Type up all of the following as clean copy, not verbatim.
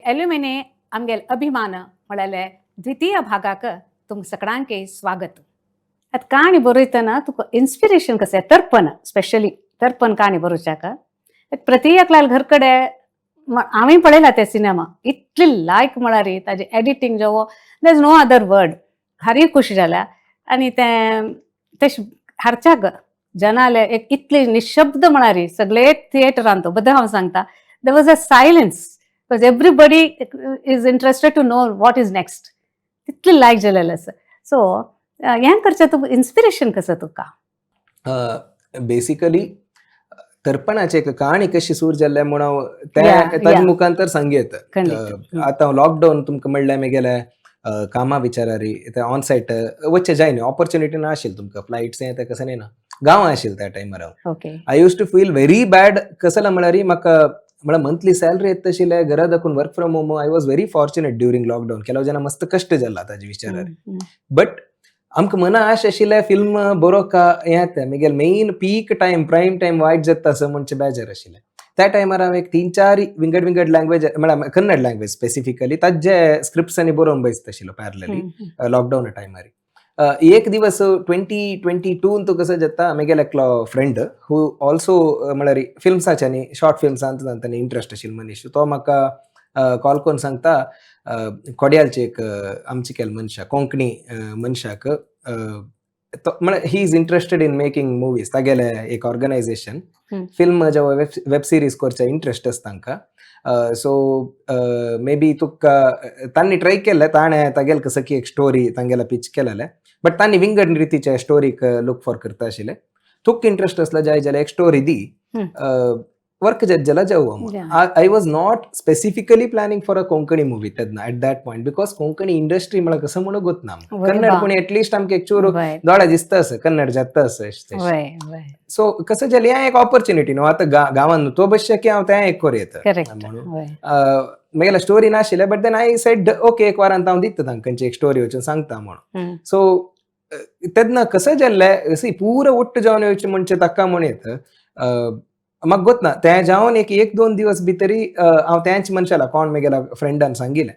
एल्युमिने आमगेल अभिमान म्हळ्याले द्वितीय भागाक तुम सगळ्यांके स्वागत. आतां काणी बरयतना तुका इन्स्पिरेशन कशें? तर्पण, स्पेशली तर्पण काणी बरोवच्याक प्रति एकल्याल घर कडे हांवें पळयला ते सिनेमा, इतली लायक म्हळ्यार ताजे editing जेवो, there is no other word. भारी खुश जाल्या आनी तें तेश हारच्याक जनाले एक इतली निशब्द म्हळ्यार सगळे थिएटरांत बद्दल हांव सांगता, there was a silence because everybody is interested to know what is next. तितली लायक जालेलें आसा. सो हें करचें तुका इन्स्पिरेशन कसं तुका? बेसिकली तर्पणाची एक काणी कशी सूर जाल्ले म्हूण हांव तें ताजे मुखांतर सांगयत. आतां लॉकडावन तुमकां म्हणल्यार मेगेले कामा विचारारी ते ऑन सायट वचचें जायना, ऑपॉर्च्युनिटी ना आशिल्ली तुमकां, फ्लायट्स हें तें कसं ना, गांवां आशिल्लें त्या टायमार हांव. I used to feel very bad. कसला म्हळ्यार म्हाका म्हळ्यार मंथली सॅलरी येत आशिल्ले घरा दाखून, work from home. I was very fortunate during lockdown. ಕೆಲವು ಜನ मस्त कश्ट जाला ताजे विचारार, बट आमकां मना आश आशिल्लें फिल्म बरोवका हें तें. म्हगेलें main peak time, prime time वायट जाता असो म्हणचें बेजार आशिल्लें. त्या टायमार हांव एक तीन चार विंगड विंगड लँग्वेज, म्हळ्यार कन्नड लँग्वेज स्पेसिफिकली, ताजे स्क्रिप्ट्स आनी बरोवन बसता आशिल्लो पॅरलली लॉकडावन टायमार. एक दिवस 2022 तूं कसं जाता, म्हगेलो एकलो फ्रेंड who also म्हळ्यार फिल्म्साचे आनी शॉर्ट फिल्म्सांत तांणी इंट्रस्ट आशिल्लो मनीस, तो म्हाका कॉल करून सांगता, कोड्यालचे एक आमचे केल मनशाक, कोंकणी मनशाक, तो म्हळ्यार he is interested in making movies. तागेले एक ऑर्गनायझेशन फिल्म जेव्हा वेब सिरीज करचे इंट्रस्ट आसता तांकां. सो मे बी तुका तांणी ट्राय केल्लें, ताणें तागेले कसं की एक स्टोरी तांगेले पिच केलेले, बट तांणी विंगड रितीचे स्टोरीक लूक फॉर करता आशिल्ले. तुका इंट्रस्ट आसलो जाय जाल्यार एक स्टोरी दी, वर्क जात जाल्यार जावं. I was not specifically planning for a Konkani movie तेन्ना at that point, because Konkani industry म्हळ्यार कसं म्हणून गोत ना आमकां. कन्नड कोणी एटलिस्ट आमकां एक चूर दोळे दिसता असं, कन्नड जाता असं. वय वय सो कसं जालें, हें एक ऑपॉर्च्युनिटी न्हू आतां गांवान तो बसचे की हांव तें एक करूं येता म्हणून. म्हगेले स्टोरी नाशिल्ले, but then I said okay, एक वारान हांव दिता तांकां एक स्टोरी वचून सांगता म्हणून. सो तेन्ना कसं जाल्लें, सी पुरो ಒಟ್ಟು जावन येवचें म्हणचे ताका म्हण येता, म्हाका गोत ना. तें जावन एक एक दोन दिवस भितरी हांव तेंच मनशाला कोण म्हगेल्या फ्रेंडान सांगिलें,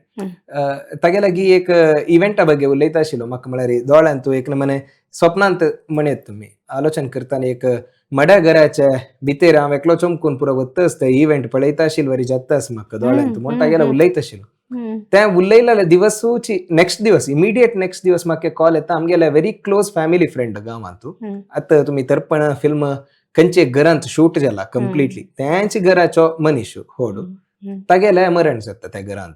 तागे लागीं एक इव्हेंटा ಬಗ್ಗೆ उलयता आशिल्लो. म्हाका म्हळ्यार दोळ्यांत तूं एक नमने स्वप्नांत म्हणयत तुमी आलोचन करतना एक मड्या घराच्या भितर हांव एकलो चमकून पुरो वत्तच ते इव्हेंट पळयता आशिल्लो वरी जाताच म्हाका दोळ्यांत म्हूण तागेले उलयता आशिल्लो. ते उलयलेले दिवसूची नेक्स्ट दिवस, इमिडिएट नेक्स्ट दिवस म्हाका कॉल येता, आमगेले व्हेरी क्लोज फॅमिली फ्रेंड गांवांत. आतां तुमी तर्पण फिल्म खंयचे घरांत शूट जाला कंप्लिटली, तेंच घराचो मनीस होड, तागेले मरण जाता त्या घरांत.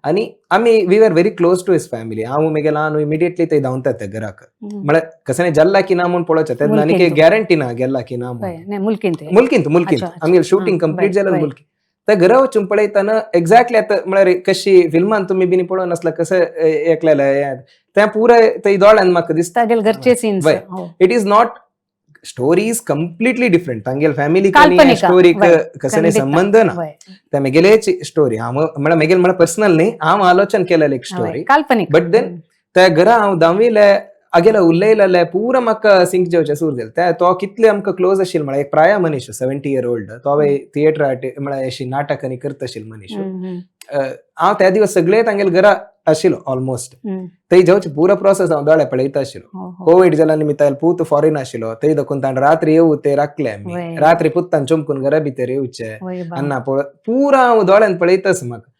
आनी आमी we are very close to his family. हांव म्हगेलो ल्हान इमिडिएटली थंय धांवता त्या घराक, म्हळ्यार कसं जाल्ला की ना म्हूण पळोवचें तेन्ना आनी मुलकींत. गॅरंटी ना गेल्ला की ना म्हूण. नाही, मुलकींत. मुलकींत, मुलकींत. आमगेले शूटिंग कंप्लीट जालें मुलकी. त्या घरा वचून पळयतना एक्झॅक्टली आतां म्हळ्यार कशी फिल्मान तुमी बीन पळोवन आसला कसं एकल्याले तें पुराय थंय दोळ्यान म्हाका दिसता. तागेले घरचे scenes. It is not, story is completely different. तांगेल फॅमिली काल्पनिक, स्टोरीक कसं संबंध ना. त्या मेगेलेच स्टोरी हांव म्हळ्यार मेगेल म्हळ्यार पर्सनल न्ही, हांव आलोचन केलेले एक स्टोरी. काल्पनिक. बट then त्या घरा हांव धांविले, आगेले उलयलेले पुरा म्हाका सिंक जेवचें सूर जालें. त्या तो कितले आमकां क्लोज आशिल्लो म्हळ्यार एक प्राय मनीस, 70 इयर ओल्ड, तो थिएटर आर्ट म्हळ्यार अशी नाटकांनी करता आशिल्लो मनीस. हांव त्या दिवस सगळे तांगेले घरा आशिल्लो ऑलमोस्ट. थंय जेवचे पुरो प्रोसेस हांव दोळे पळयता आशिल्लो. हो, हो. कोविड जाल्या निमित्तान पूत फॉरेन आशिल्लो, थंय दाखून ताण रात्री येवू ते राखले आमी. रात्री पुत्तान चमकून घरा भितर येवचे अन्ना पळ पुरा हांव दोळ्यान पळयताच म्हाका.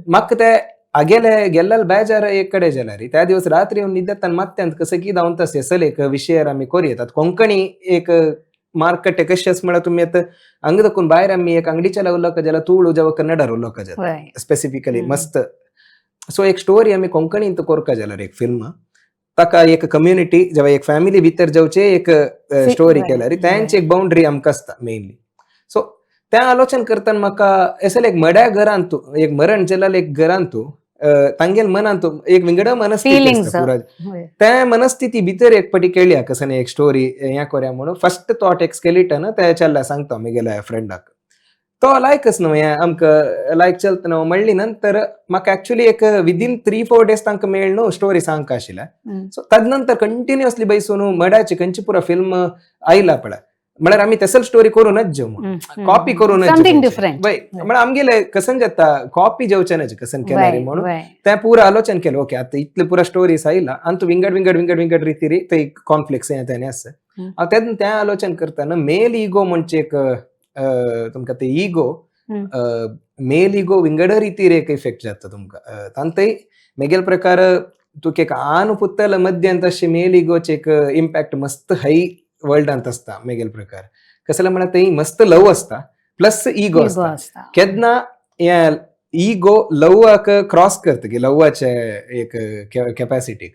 म्हाका ते आगेले गेल्ले बेजार एक कडेन जाल्यार त्या दिवस रात्री येवन न्हिदतान मात्यांत कसं की धांवता असल एक विशयार आमी करूं. कोंकणी एक मार्केट कशें म्हळ्यार तुमी आतां हांगा दाखून भायर आमी एक अंगडीच्या उलोवका जाल्यार तुळू जेव्हा कन्नडार उलोवका जाता स्पेसिफिकली मस्त. सो एक स्टोरी आमी कोंकणींत कोरका जाल्यार एक फिल्म ताका एक कम्युनिटी जेव्हा एक फॅमिली भितर जावचे एक स्टोरी केल्यार तेंची एक बाउंड्री आमकां आसता मेनली. सो तें आलोचन करतना म्हाका अशें एक मड्या घरांत एक मरण जाल्यार एक घरांत तांगेल मनांत एक विंगड मनस्थिती Feelings. आसता पुरा. त्या मनस्थिती भितर एक पटी केळ्या कसं एक स्टोरी हें कोरया म्हणून फर्स्ट थॉट एक स्केलिटन ते चल्ला सांगता म्हगेल्या फ्रेंडाक. तो लायकच न्हू हें आमकां लायक चलता न्हू म्हणली. नंतर म्हाका एक्चुअली एक विदीन 3-4 डेज तांकां मेळ न्हू स्टोरी सांगका आशिल्लें. सो तद नंतर कंटिन्युअसली बैसून मड्याची खंयची पुरा फिल्म आयला पळय. म्हळ्यार आमी तसल स्टोरी करूनच जेव म्हणून कॉपी करूनच. Something different. वय, म्हळ्यार आमगेले कसन जाता, कॉपी जेवचें नज कसन केल्यार म्हणून ते पुरा आलोचन केलं. ओके, आता इतले पुरा स्टोरीज आयला आनी तूं विंगड विंगड विंगड विंगड रितीरी ते कॉन्फ्लिक्स हें तें आसा. हांव तेन्ना तें आलोचन करतना मेल इगो म्हणजे एक तुमकां ते इगो, मेल इगो विंगड रितीर एक इफेक्ट जाता तुमकां. तांतय मेगेल प्रकार तुका एक आन पुत्तल मध्यांत अशें मेल इगोचे एक इम्पॅक्ट मस्त हाय वर्ल्डांत आसता. मेगेल प्रकार कसले म्हळ्यार थंय मस्त लव आसता प्लस इगो आसता. केन्ना हें इगो लवाक क्रॉस करता की लवाचे एक कॅपॅसिटीक,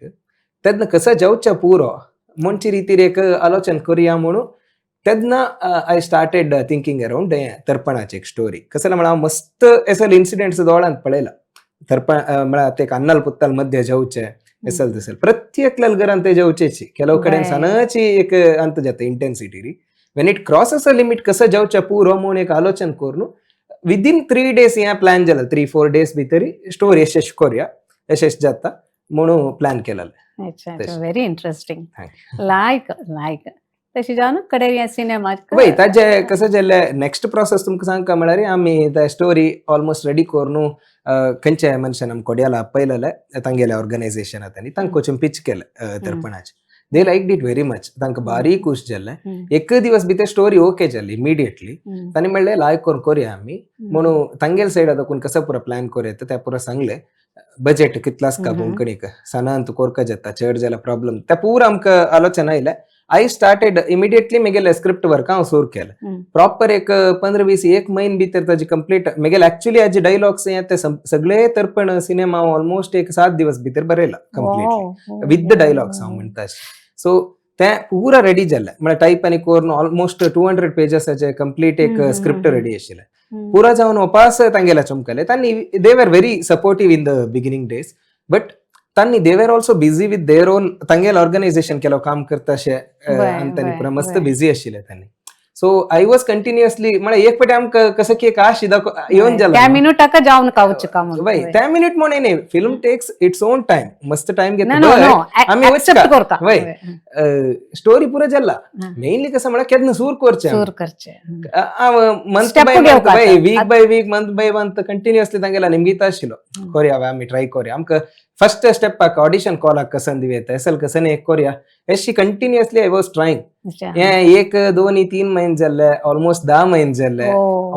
तेन्ना कसो जावचें पुरो म्हणचे रितीर एक आलोचन करुया म्हणून तेन्ना I started thinking around हें तर्पणाची एक स्टोरी. कसलें म्हळ्यार हांव मस्त एसल इन्सिडेंट्स दोळ्यांत पळयला. तर्पण म्हळ्यार ते अन्नल पुत्तल मध्य जावचे एसल तसल प्रत्येक घरान ते जावचेची ಕೆಲವು कडेन सणाची एक अंत जाता intensity री. When it crosses a limit कसं जावचें पुरो म्हणून एक आलोचन करून विदीन 3 डेज हें प्लॅन जाला. 3-4 डेज भितर स्टोरी यशस्वी करूया, यशस्वी जाता म्हणून प्लॅन केलेलें. अच्छा. तशें. Very interesting. Thank like तशी जावन कडे हे सिनेमा. वय, ताजे कसं जालें, नेक्स्ट प्रोसेस तुमकां सांगका म्हळ्यार आमी ते स्टोरी ऑलमोस्ट रेडी करून खंयच्या मनशान आमकां कोडियाला आपयलेले, तांगेले ऑर्गनायझेशन आतां न्ही, तांकां वचून पिच केलें तर्पणाचें. They like it very much. तांकां बारीक खूश जालें. एक दिवस भितर स्टोरी ओके जाली इमिडिएटली. तांणी म्हणलें लायक करून करूया आमी म्हणून. तांगेल सायड आतां कोण कसो पुरो प्लॅन करूया ते पुरो सांगले. बजेट कितलो आसता, कोंकणीक सणान तूं कोरका जाता, चड जाल्यार प्रॉब्लम, ते पुरो आमकां आलोचना आयलें. I started immediately मेगेले स्क्रिप्ट वर्क हांव सुरू केलें. प्रॉपर एक 15-20 एक म्हयन भितर ताजी कंप्लीट मेगेले ऍक्च्युली हाजे डायलॉग्स हे ते सगळे तर्पण सिनेमा ऑलमोस्ट एक 7 दिवस भितर बरयला कम्प्लिटली विथ the dialogues हांव म्हणटा. सो ते पुरा रेडी जालें. म्हळ्यार टायप आनी करून ऑलमोस्ट 200 पेजसाचे कंप्लीट एक स्क्रिप्ट रेडी आशिल्लें. पुरा जावन वापास तांगेल्या चमकले. तांणी they were very supportive in the beginning days, but तांणी they were also busy with their own तांगेले ऑर्गनायझेशन केलो काम करता अशें आनी तांणी पुरा मस्त बिझी आशिल्ले तांणी. सो I was continuously, म्हळ्यार एक पाटी आमकां कसं की एक आश येवन त्या जाला. मिनुटाक जावन कावच का म्हणून. वय, त्या मिनिट म्हणून न्ही, film takes its own time, मस्त टाइम घेता. No no. आमी एक्सेप्ट करता. वय, स्टोरी पुरा जाला. मेनली कसं म्हळ्यार केन्ना सूर करचें. सूर करचे. Month Step bye month, घेवपाचो. वय, week by week, month by month continuously तांगेला निमगीत आशिल्लो, कोरया आमी ट्राय कोरया, आमकां फर्स्ट स्टेपाक ऑडिशन कॉलाक कसन दिवं येता, एसल कसन एक कोरया, अशी कंटिन्युअसली I was trying. हे एक दोन तीन म्हयने जाल्ले, ऑलमोस्ट 10 म्हयने जाल्ले,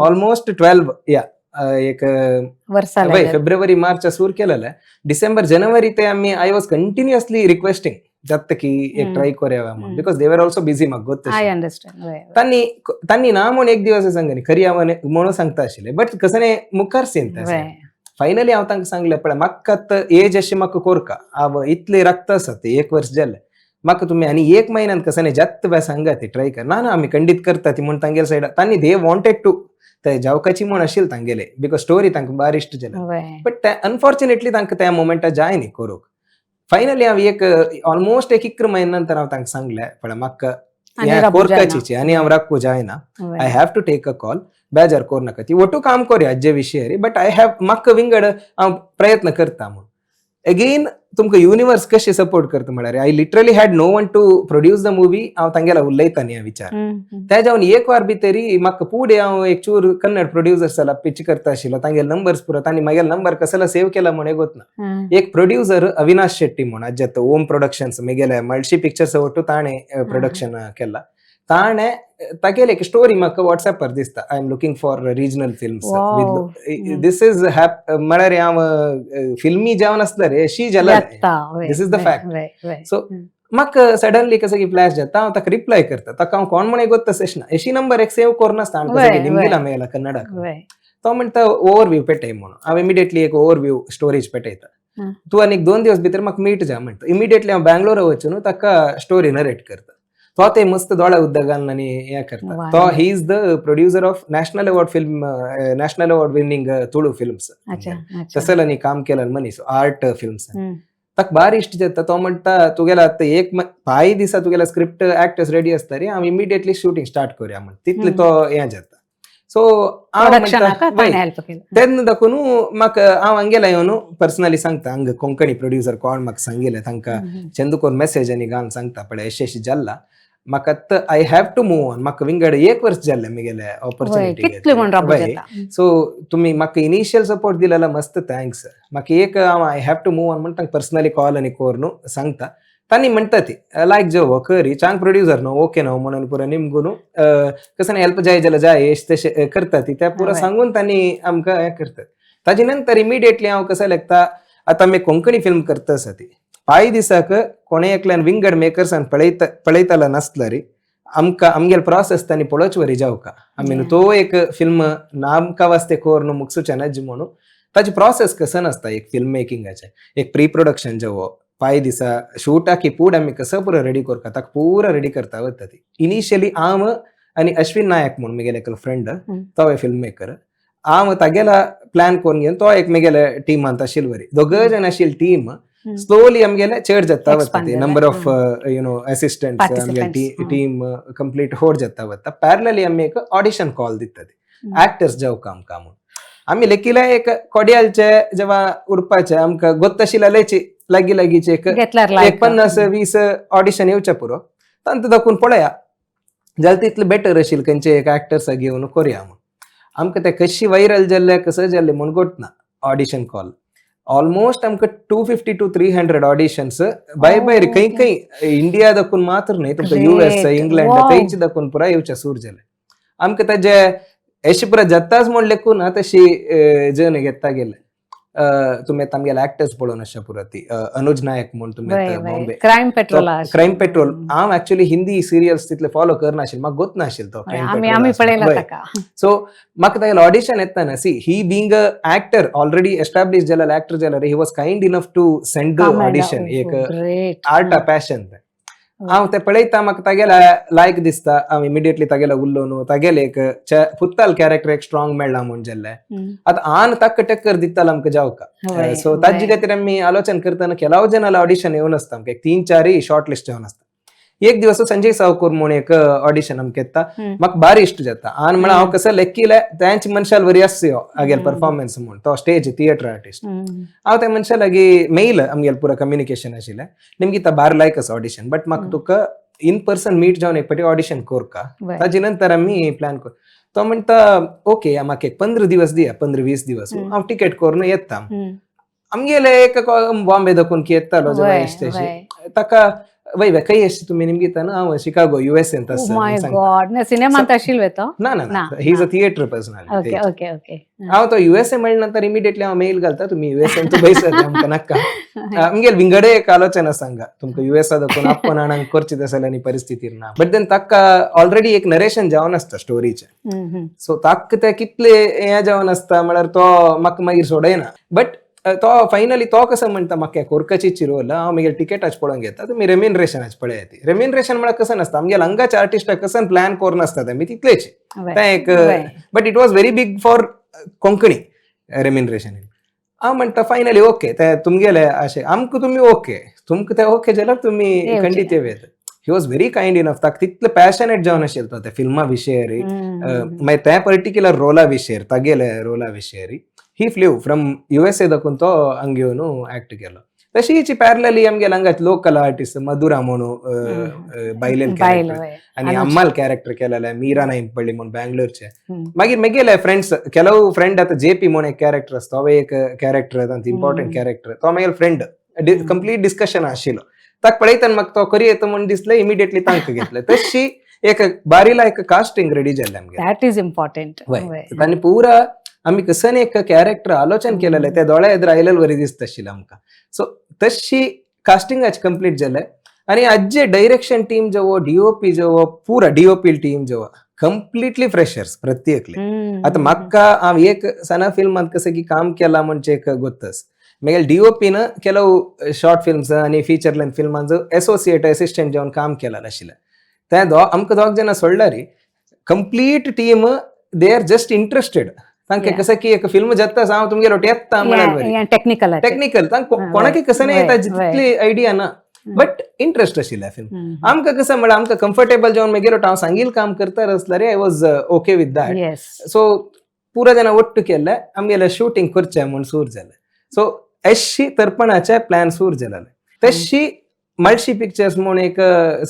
ऑलमोस्ट 12 या एक वर्सा. वय, फेब्रुवारी मार्च सूर केलेले, डिसेंबर जनवरी ते आमी I was continuously requesting जाता की एक ट्राय कोरया म्हणून, because they were also busy म्हाका गोत. I understand. तांणी तांणी ना म्हणून एक दिवस सांगनी खरी हांव म्हणून सांगता आशिल्ले, बट कसं मुखार सीन. फायनली हांव तांकां सांगलें, पळय म्हाका आतां एज अशी म्हाका कोरका, हांव इतले रक्त आसा ते एक वर्स जालें म्हाका, तुमी आनी एक म्हयन्यान कसं जात बाय सांगा ती ट्राय कर. ना ना, आमी खंडीत करता ती म्हूण तांगेले सायडा तांणी they wanted to ते जावकाची म्हूण आशिल्ले तांगेले, because story तांकां बारी इश्ट जाले, बट ते अनफॉर्च्युनेटली तांकां त्या मोमेंटार जाय न्ही करूंक. फायनली हांव एक ऑलमोस्ट एक इकरा म्हयन्या नंतर हांव तांकां सांगलें, पळय म्हाका ह्या कोरकाची आनी हांव राखू जायना, I have to take a call. बेजार कोर नाका ती, ಒಟ್ಟು काम कोरया हाजे विशय, बट I have म्हाका विंगड हांव प्रयत्न करता म्हूण. एगेन तुमकां युनिवर्स कशें सपोर्ट करता म्हळ्यार I literally had no one to produce the movie. हांव तांगेला उलयता न्ही विचार त्या जावन एक वार बी तरी म्हाका पुढे हांव एक चूर कन्नड प्रोड्युसर्स जाला पिच करता आशिल्लो. तांगेले नंबर्स पुरो तांणी म्हागेले नंबर कसलो सेव केला म्हूण गोत ना. एक प्रोड्युसर अविनाश शेट्टी म्हूण आज्यात ओम प्रोडक्शन्स, मेगेले मल्शी पिक्चर्स ಒಟ್ಟು ताणे प्रोडक्शन केला. ताणे तागेले एक स्टोरी म्हाका वॉट्सॅपार दिसता, I am looking for regional films. This is म्हळ्यार हांव फिल्मी जावन आसता रे शी जाला. This is the fact. So म्हाका सडनली कसं की फ्लॅश जाता, हांव ताका रिप्लाय करता. ताका हांव कोण म्हण गोत तशें ना, अशी नंबर एक सेव करून आसता निमगिला मेला कन्नडाक. तो म्हणटा ओवर व्यू पेटय म्हणून. हांव इमिडिएटली एक ओवर व्यू स्टोरेज पेटयता. तूं आनी 2 दिवस भितर म्हाका मीट जा म्हणटा. इमिडिएटली हांव बँगलोर वचून ताका स्टोरी नरेट करता. तो ते मस्त दोळ्या उदक घालून आनी हें करता. तो he is the producer of national award film, national award winning Tulu films. तसं आनी काम केलं मनीस आर्ट फिल्म्स. ताका भारी इश्ट जाता. तो म्हणटा तुगेला आतां एक पांय दिसा तुगेला स्क्रिप्ट एक्टर्स रेडी आसता रे, हांव इमिडिएटली शुटींग स्टार्ट करूया म्हण. तितले तो हें जाता. सो तेन्ना दाखोवन म्हाका हांव हांगेला येवन पर्सनली सांगता, हांगा कोंकणी प्रोड्युसर कोण म्हाका सांगिल्लें तांकां चंदूकोर मेसेज आनी घालून सांगता, पळय अशें अशें जाल्ला. म्हाका I have to move on. म्हाका विंगड एक वर्स जाल्लें म्हगेलें ऑपॉर्च्युनिटी. कितले म्हण राबू जाता. सो तुमी म्हाका इनिशियल सपोर्ट दिलेला मस्त thanks. म्हाका एक हांव I have to move on म्हण तांकां पर्सनली कॉल आनी कोर सांगता. तांणी म्हणटा ती लायक जेव करी चांग प्रोड्युसर न्हू, ओके न्हू म्हणून पुरो निमगू न्हू, कसं हेल्प जाय जाल्यार जाय एश तशें करता ती त्या पुरो सांगून तांणी आमकां हें करतात. ताजे नंतर इमिडिएटली हांव कसं लेखता, आतां आमी कोंकणी फिल्म करता आसा ती पांय दिसाक कोणे एकल्यान विंगड मेकर्सान पळयता पळयताला नासलो री आमकां आमगेले प्रोसेस तांणी पळोवच वरी जावका. आमी न्हू तो एक फिल्म नामका वास्ते कोर न्हू मुगसूचे नज म्हणून ताची प्रोसेस कसं नासता एक फिल्म मेकिंगाचे एक प्री प्रोडक्शन जेवो पांय दिसा शूटाकी पूड आमी कसं पुरो रेडी करता, ताका पुरो रेडी करता वता ती. इनिशियली हांव आनी अश्विन नायक म्हूण म्हगेले एकलो फ्रेंड, तो फिल्म मेकर, हांव तागेला प्लॅन करून घेवन तो एक म्हगेले टिमांत आशिल्ले वरी दोग जाण आशिल्ली टीम. स्लोली आमगेले चड जाता वता Expand ती जालें. Number of assistant आमगे Participants. Team complete होड जाता वता. पॅरलली आमी एक ऑडिशन कॉल दिता ती ऍक्टर्स जावका आमकां म्हणून. आमी लेखिला एक कोडियालचे जेव्हा उडपाचे आमकां गोत्त आशिल्ल्याची लागीं लागींचे एक घेतल्यार एक लायक 50-20 ऑडिशन येवचे पुरो, तांकां दाखोवन पळया जाल्यार तितलें बेटर आशिल्लें खंयचे एक ऍक्टर्साक घेवन करुया म्हणून. आमकां ते कशी व्हायरल जाल्ले कसं जाल्ले म्हूण गोतना ऑडिशन कॉल ऑलमोस्ट आमकां 250 to 300 auditions bye भायर खंय खंय इंडिया दाखोवन मात्र न्हय, तुमकां US, England थंयच दाखोवन पुरा येवचे सूर जाले. आमकां ताजे अशें पुरा जाताच म्हूण लेखून ना तशी जन घेता गेले. तुमी आतां आमगेले ऍक्टर्स पळोवन अशें पुरा ती अनुज नायक म्हूण तुमी आतां Bombay crime petrol. Crime petrol, हांव ऍक्च्युली हिंदी सिरियल्स तितले फॉलो करनाशिल्लें, म्हाका गोत नाशिल्लो तो क्रायम आमी पेट्रोल. आमी पळयला ताका. सो म्हाका तागेलो ऑडिशन येतना, see, he being a actor, already establish जालेलो ऍक्टर जाल्यार he was kind enough to send the audition. एक ग्रेट आर्ट पॅशन. हांव ते पळयता, म्हाका तागेले लायक दिसता, हांव इमिडिएटली तागेलो उल्लो न्हू. तागेले एक फुत्ताल कॅरेक्टर एक स्ट्रॉंग मेळ्ळा म्हूण जाल्लें. आतां आन ताका टक्कर दितालो आमकां जावका. सो ताजे खातीर आमी आलोचन करतना केलाव जनाला ऑडिशन येवन आसता. आमकां एक तीन चारय शॉर्ट लिस्ट येवन आसता. एक दिवस संजय सावकर म्हूण एक ऑडिशन आमकां येता. म्हाका भारी इश्ट जाता आनी म्हळ्यार हांव कसं लेखिले तेंच मनशाल वरी आसयो हागेले परफॉर्मन्स म्हूण. तो स्टेज थिएटर आर्टिस्ट. हांव त्या मनशा लागीं मेल आमगेले पुरो कम्युनिकेशन आशिल्लें, नेमकी ता बार लायक आसा ऑडिशन, बट म्हाका तुका इन पर्सन मीट जावन एक फावटी ऑडिशन करका, ताजे नंतर आमी प्लॅन कर. तो म्हणटा ओके, म्हाका एक 15 दिवस दिया, 15-20 दिवस, हांव टिकेट करून येता. आमगेले एक बॉम्बे दाखोवन की येतालो जेव्हा तशी ताका वय वय खंय अशें तुमी निमगिता ना, हांव शिकागो युएसएन आसा माय सांगता. गॉड, सिनेमांत आशिल्लो तो? ना ना ना, he is a theatre personality. Okay okay okay हांव तो युएसए म्हणल्या नंतर इमिडिएटली हांव मेल घालता, तुमी युएसएन तूं बैसत आमकां नाका. आमगेले विंगडे एक आलोचना सांगा तुमकां युएसा दाखोवन आपोवन हाणांक करची तसले आनी परिस्थिती ना. बट then ताका ऑलरेडी एक नरेशन जावन आसता स्टोरीचें. सो ताका ते कितले हें जावन आसता म्हळ्यार तो म्हाका मागीर सोडयना. बट तो फायनली तो कसो म्हणटा, म्हाका कोरकाची रोल, हांव मागीर टिकेटाच पळोवन घेता, तुमी रेम्युनरेशनाच पळयात. ती रेम्युनरेशन म्हळ्यार कसं नासता, आमगेले हांगाच्या आर्टिस्टाक कसं प्लॅन करून आसता आमी तितलेच तें एक. But it was very big for Konkani remuneration. हांव म्हणटा फायनली ओके, ते तुमगेले अशें आमकां तुमी ओके, तुमकां ते ओके जाल्यार तुमी खंडीत येवं. He was very kind enough. ताका तितले पॅशनेट जावन आशिल्लो तो त्या फिल्मा विशयर, मागीर त्या पर्टिक्युलर रोला विशयर, तागेले रोला विशयर. He flew from USA दाखोवन तो हांगा येवन एक्ट केलो. तशीच पॅरलली आमगेले हांगा लोकल आर्टिस्ट मधुरा म्हणून बायलेल बायल आनी अम्माल कॅरेक्टर केलेले, मीरा नाईपಳ್ಳಿ म्हणून बँगलोरचे. मागीर मेगेले फ्रेंड्स ಕೆಲವು फ्रेंड आतां जे पी म्हणून एक कॅरेक्टर आसता, तो एक कॅरेक्टर इम्पॉर्टंट कॅरेक्टर, तो मागीर फ्रेंड कंप्लीट डिस्कशन आशिल्लो. ताका पळयतना म्हाका तो करी येता म्हूण दिसलें, इमिडिएटली तांकां घेतलें. तशी एक बारीला एक कास्टिंग रेडी जाल्लें आमगेलें. That is important. तांणी पुरा आमी कसन एक कॅरेक्टर आलोचन केलेलें ते दोळ्या एदर आयलेले वरी दिसता आशिल्लें आमकां. सो तशी कास्टिंगाच कंप्लीट जालें. आनी आज्जे डायरेक्शन टीम जेवो, डीओपी जेवो, पुरा डीओपी टीम जेवो कंप्लिटली फ्रेशर्स प्रत्येकले. आतां म्हाका हांव एक सना फिल्मांत कसं की काम केलां म्हणजे एक गोत्तस मागीर डीओपीन ಕೆಲವು शॉर्ट फिल्म्स आनी फिचर लेंथ फिल्मांचो एसोसिएट असिस्टंट जावन काम केलें आशिल्लें. ते दो आमकां दोग जाणां सोडल्यार complete team they are just interested. तांकां कसं की एक फिल्म जाता हांव तुमगेलो येता म्हळ्यार टेक्निकल टेक्निकल तांकां कोणाकय कसं नाही येता तितली आयडिया ना, बट इंट्रस्ट आशिल्लें फिल्म. आमकां कसं म्हळ्यार आमकां कम्फर्टेबल जावन मागीर हांव सांगील काम करता आसल्यार I was okay with that. So पुरा जाणां ಒಟ್ಟು केल्लें आमगेलें शूटिंग करचें म्हूण सूर जालें. सो अशी तर्पणाचे प्लॅन सूर जालें. तशी मळशी पिक्चर्स म्हूण एक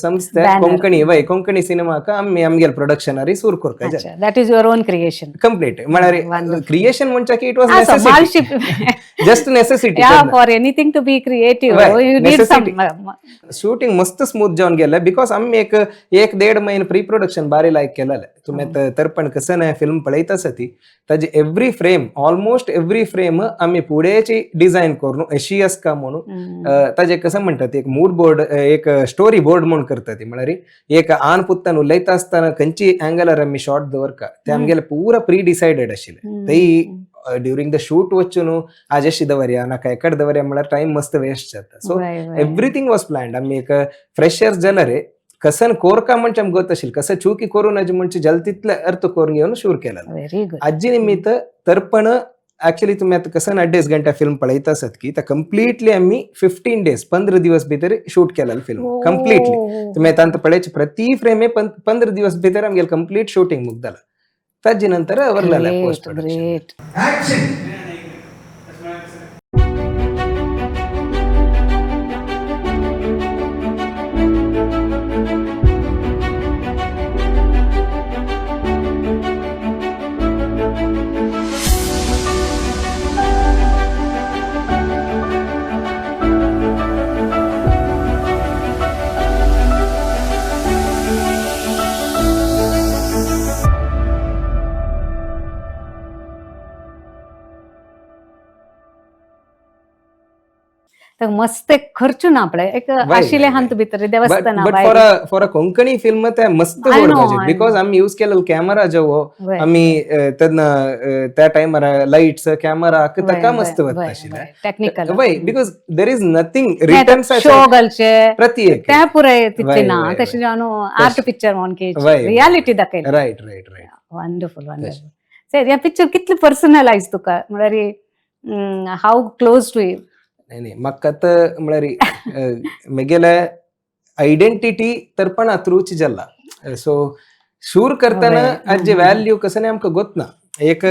संस्थे Banner. Konkani, वय, कोंकणी सिनेमाक आमी आमगेले प्रोडक्शनारी सुरू करका. That is your own creation? Complete म्हळ्यार Wonderful. Creation म्हणच्या it was Malshi. Just necessity. Yeah, for anything to be creative, you need some shooting मस्त स्मूथ जावन गेले because आमी एक एक देड म्हयने प्री प्रोडक्शन बारी लायक केलेले. तुमी आतां तर्पण कसं ना फिल्म पळयता आसा ती, ताजी every frame, almost every frame आमी पुढेची डिझायन करून अशी आसका म्हणून. ताजे कसं म्हणतात, एक मूड बोर्ड, एक स्टोरी बोर्ड म्हणून करता ती. म्हळ्यार एक आन पुत्तान उलयता आसतना खंयची अँगलार आमी शॉट दवरका ते आमगेले पुरा प्री डिसायडेड आशिल्ले. तेय ड्युरींग the shoot वचून आज अशी दवरया, नाका एकड दवरया म्हळ्यार टायम मस्त वेस्ट जाता. So everything was planned. आमी एक फ्रेशर्स जाल्यार कसन कोरका म्हणजे आमकां गोत आशिल्लें, कसं चुकी करू नज म्हणजे जल तितले अर्थ करून घेवन शूर केलें. Very good. आजी निमित्त तर्पण ऍक्च्युली तुम्ही आता कसं अड्डेस घंटा फिल्म पळयता आसत की त्या कंप्लिटली आमी 15 डेज, 15 दिवस भितर शूट केलेलं फिल्म कंप्लिटली. तुम्ही आतां पळयचे प्रति फ्रेम 15 दिवस भितर आमगेले कंप्लीट शूटिंग मुगदला. ताजे नंतर वरलेलं पोस्ट प्रोडक्शन. ग्रेट. तर मस्त एक खर्च ना आपले एक आशिले हांत भितर देवस्थाना. But for a Konkani film ते मस्त I व्हड know, budget I because आमी यूज केलेलो कॅमेरा जो हो, आमी तेन्ना त्या टायमार लायट्स, कॅमेरा ताका मस्त वता आशिल्लें. टेक्निकल. वय, because there is nothing written. Show घालचे. प्रति एक ते पुराय तितले ना. तशें जावन आर्ट पिक्चर म्हणून की रियालिटी दाखयली. Right right right wonderful, wonderful. Sir, ह्या पिक्चर कितले पर्सनलायज तुका, म्हळ्यार हाव क्लोज टू you? नाही नाही, म्हाका आतां म्हळ्यार म्हगेले आयडेंटिटी तर्पणा थ्रूच जाला. सो शूर करतना हाजे व्हॅल्यू कसं नाही आमकां गोत ना. एक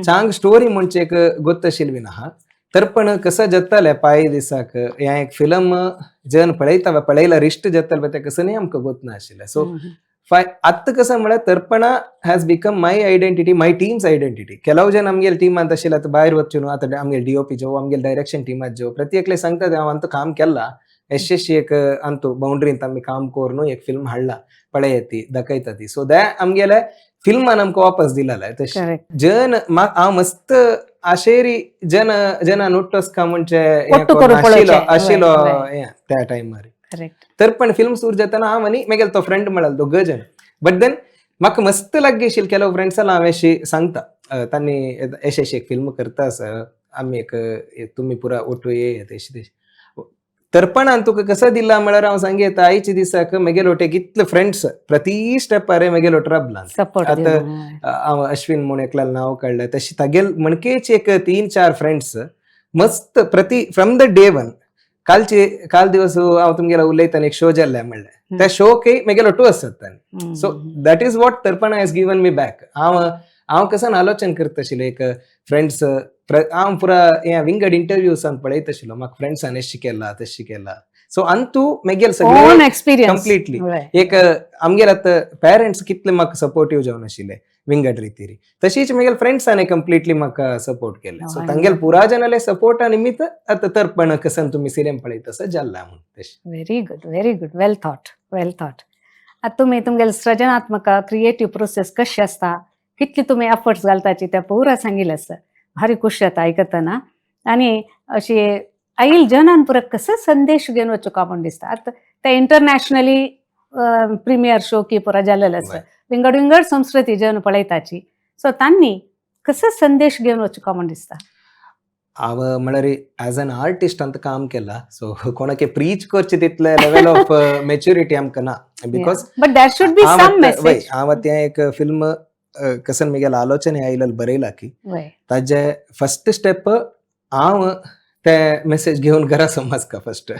चांग स्टोरी म्हणजे एक गोत आशिल्ली बीन आहा. तर्पण कसं जातालें पांय दिसाक, हें एक फिल्म जन पळयता पळयला रिश्ट जातालें पळय, तें कसं न्ही आमकां गोत ना आशिल्लें. सो आत्तां कसं म्हळ्यार Tarpana has become my identity, my team's identity. ಕೆಲವು ಜನ आमगेले टीमांत आशिल्ले, आतां भायर वचून न्हू, आतां आमगेले डीओपी जो, आमगेले डायरेक्शन टीमात जो, प्रत्येकले सांगता हांव अंतू काम केला, यशस्वी एक अंतू बाउंड्रींत आमी काम करून एक फिल्म हाडला, पळयत ती दाखयता ती. सो that आमगेले फिल्मान आमकां वापस दिलेलें तशें. जन हांव मस्त आशेरी जन जना नुट्टोस्का म्हणजे हें ಒಟ್ಟು करून करून आशिल्लो पळोवचें. आशिल्लो हें त्या टायमार. तर पण फिल्म सुरू जाताना हांव आनी मागीर तो फ्रेंड म्हळ्यार दोग जण. बट then म्हाका मस्त लागली आशिल्ली. ಕೆಲವು फ्रेंड्स हांव अशी सांगता, तांणी अशें अशें एक फिल्म करता आसा आमी एक, तुमी पुरा ओटू येयात अशें तशें. तर्पणान तुका कसं दिला म्हळ्यार हांव सांगेत, आयच्या दिसाक म्हगेले वटेक इतले फ्रेंड्स प्रति स्टेपार म्हगेले वटेन राबला. सपोर्ट. आतां हांव अश्विन म्हूण एकल्यान नांव काडलें, तशी तागेल म्हणकेच एक तीन चार फ्रेंड्स मस्त प्रति फ्रॉम the day one. कालचे काल दिवस हांव तुमगेलो उलयतना एक शो जाल्ले म्हणलें, त्या शोकय म्हगेलो टू आसत तांणी. So that is what Tarpana has given me back. हांव हांव कसं आलोचन करता आशिल्लो एक फ्रेंड्स, हांव पुरा हे विंगड इंटरव्यूसान पळयत आशिल्लो, म्हाका फ्रेंड्सान एश केला तशें केला. सो अंतू म्हगेले ओन सगळे एक्सपिरियन्स. कंप्लिटली एक आमगेले आतां पेरंट्स कितले म्हाका सपोर्टीव जावन आशिल्ले विंगड रितीरी, तशीच म्हगेले फ्रेंड्सांनी कंप्लिटली म्हाका सपोर्ट केले. सो तांगेले पुरा जाणाले सपोर्टा निमित्त आतां तर्पण कसन तुमी सिनेम पळयत आसा जाल्ला म्हूण तशें. Very good, very good. Well thought, well thought. आतां तुमी तुमगेले सृजनात्मक क्रिएटीव प्रोसेस कशी आसता, कितली तुमी एफर्ट्स घालताची त्या पुरा सांगितलं आसा. भारी खुश जाता आयकतना. आनी अशी आईल जनान पुरा कसं संदेश घेवन वचूं का म्हूण दिसता. आतां ते इंटरनॅशनली प्रिमियर शो की पुरा जालेलो आसा, विंगड विंगड संस्कृती जन पळयताची, सो तांणी कसं संदेश घेवन वचूं का म्हूण दिसता? हांव म्हळ्यार एज एन आर्टिस्ट अंत काम केला, सो कोणाके प्रीच करचे तितले लेवल ऑफ मेच्युरिटी आमकां ना because But there should be some message. हांव तें एक फिल्म कसन म्हगेले आलोचने आयिल्ले बरयला की ताजे फर्स्ट स्टेप हांव ते मेसेज घेवन घरा समजका फर्स्ट.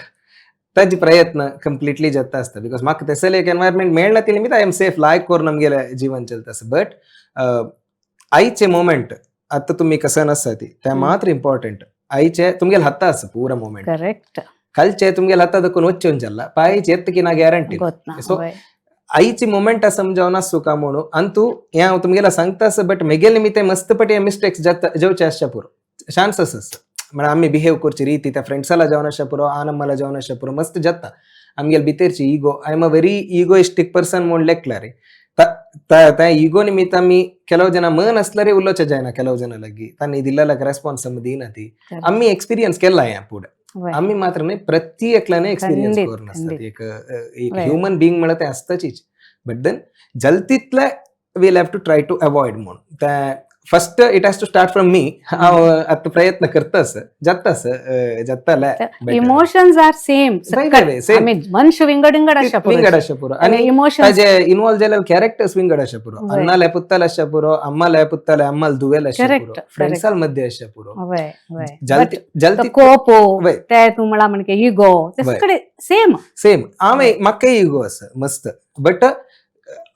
ताजे प्रयत्न कंप्लिटली जाता आसता because म्हाका तेसले एक एनवायरमेंट मेळना ती निमित्त I am safe लायक करून आमगेलें जीवन चलता आसा. बट आयचे मोमेंट आतां तुमी कसन आसा ती तें मात्र इम्पॉर्टंट. आयचे तुमगेले हाता आसा पुरा मोमेंट. ಕಲ್ಚೆ ತುಮ್ಗೆಲ್ಲ ಹತ್ತದಕ್ಕೂ ಒಚ್ಚೆ ಒಂಜಲ್ಲ ಪಾಯಿಚಿ ಎತ್ತಕಿ ನಾ ಗ್ಯಾರಂಟಿ. ಗೊತ್ತಾ. ಸೊ आईची मोमेंट समजावना सुका म्हणून आणि तू या तुमगेला सांगतास, बट मेगेल निमित्त मस्त पटी मिस्टेक्स जाता जेवचे आसच्या पुरो चान्सस आसता. म्हळ्यार आमी बिहेव करची रीती त्या फ्रेंड्साला जावन आसच्या पुरो, आनम्माला जावन आसच्या पुरो मस्त जाता आमगेल भितरची ego. I am a very egoistic person म्हूण लेखला रे. त्या इगो निमित्त आमी ಕೆಲವು ಜನ ಮನ್ असल्यारे उलोवचे जायना, ಕೆಲವು ಜನ लगी तांणी दिल्लेला रेस्पॉन्स आमी दिना ती. आमी एक्सपिरियन्स केला ह्या फुडें. आमी मात्र न्हय, प्रति एकल्याने एक्सपिरियन्स करून आसतात. एक एक ह्युमन बीइंग म्हळ्यार तें आसताचीच. बट then जल तितले we'll have to try to avoid म्हणून ते first it has to start from me. हांव आतां प्रयत्न करतास, जातास, जाताले. Emotions are same. Same. आमी मनुष्य विंगड विंगड आसच्या पुरो. विंगड आसच्या पुरो आनी इमोशन्स ताजे इन्वॉल्व जाल्ले कॅरेक्टर्स विंगड आसच्या पुरो. अन्नाले पुत्ताले आसच्या पुरो, अम्माले पुत्ताले, अम्माल दुवेल आसच्या पुरो, फ्रेंड्साल मध्ये आसच्या पुरो. वय वय जल जल कोप ते तूं म्हणा म्हणजे इगो ते सगळे सेम. सेम. हांवें म्हाकाय इगो आसा मस्त, but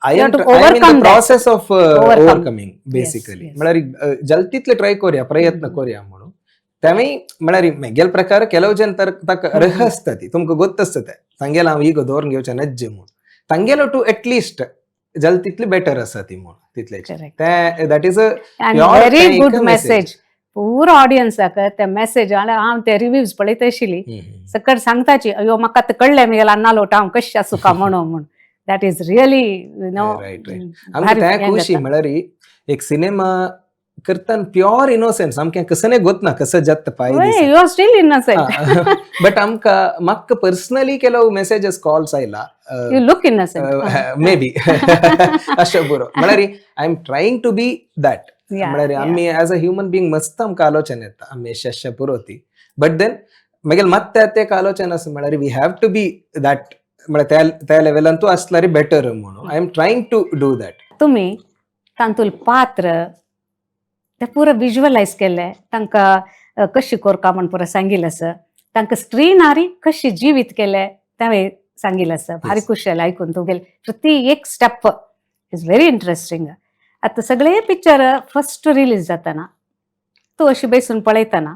I You am have to I am in the overcome that. Process of Overcome. Overcoming basically. म्हळ्यार जल तितले ट्राय करूया, प्रयत्न करूया म्हणून. तेवूय म्हळ्यार मेगेल प्रकार ಕೆಲವು जन तर ताका अर्ह आसता ती तुमकां गोत्त आसता तें तांगेलो हांव इगो दवरून घेवचें नज्जे म्हूण. तांगेलो टू एटलिस्ट जल तितली बेटर आसा ती म्हूण तितलेच. तें that is a आनी pure very तें गुड एक मेसेज पुरो ऑडियन्साक ते मेसेज. आनी हांव ते रिव्यूज पळयत आशिल्ली, सकट सांगताची, अयो म्हाका आतां कळ्ळें मेगेल्या अन्ना लोट हांव कशें आसूं म्हणून म्हूण. That is really you know right. आमकां तें खुशी म्हळ्यार एक सिनेमा करताना प्युअर इनोसन्स, आमकां कसने गोत ना कसं जाता पाय. You are still innocent. But आमकां म्हाका पर्सनली ಕೆಲವು मेसेजेस कॉल्स आयला. You look innocent. May be अशें बरो. म्हळ्यार I am trying to be that. म्हळ्यार आमी एज अ ह्युमन बीइंग मस्त आमकां आलोचन येता, आमी अशें पुरो ती. बट then मागीर मात ते एक आलोचन आसा, म्हळ्यार we have to be that, म्हळ्यार त्या त्या लेवलान तूं आसल्यार बेटर म्हणून. I am trying to do that. तुमी तांतूल पात्र ते पुरो विज्युअलायज केले, तांकां कशी कोरका म्हण पुरो सांगिल्लें आसा, तांकां स्क्रीनार कशी जिवीत केले तें सांगिल्लें आसा. भारी खुश जालें आयकून. तुगेले प्रति एक स्टेप is very interesting. आतां सगळे पिक्चर फर्स्ट रिलीज जाताना तूं अशी बेसून पळयतना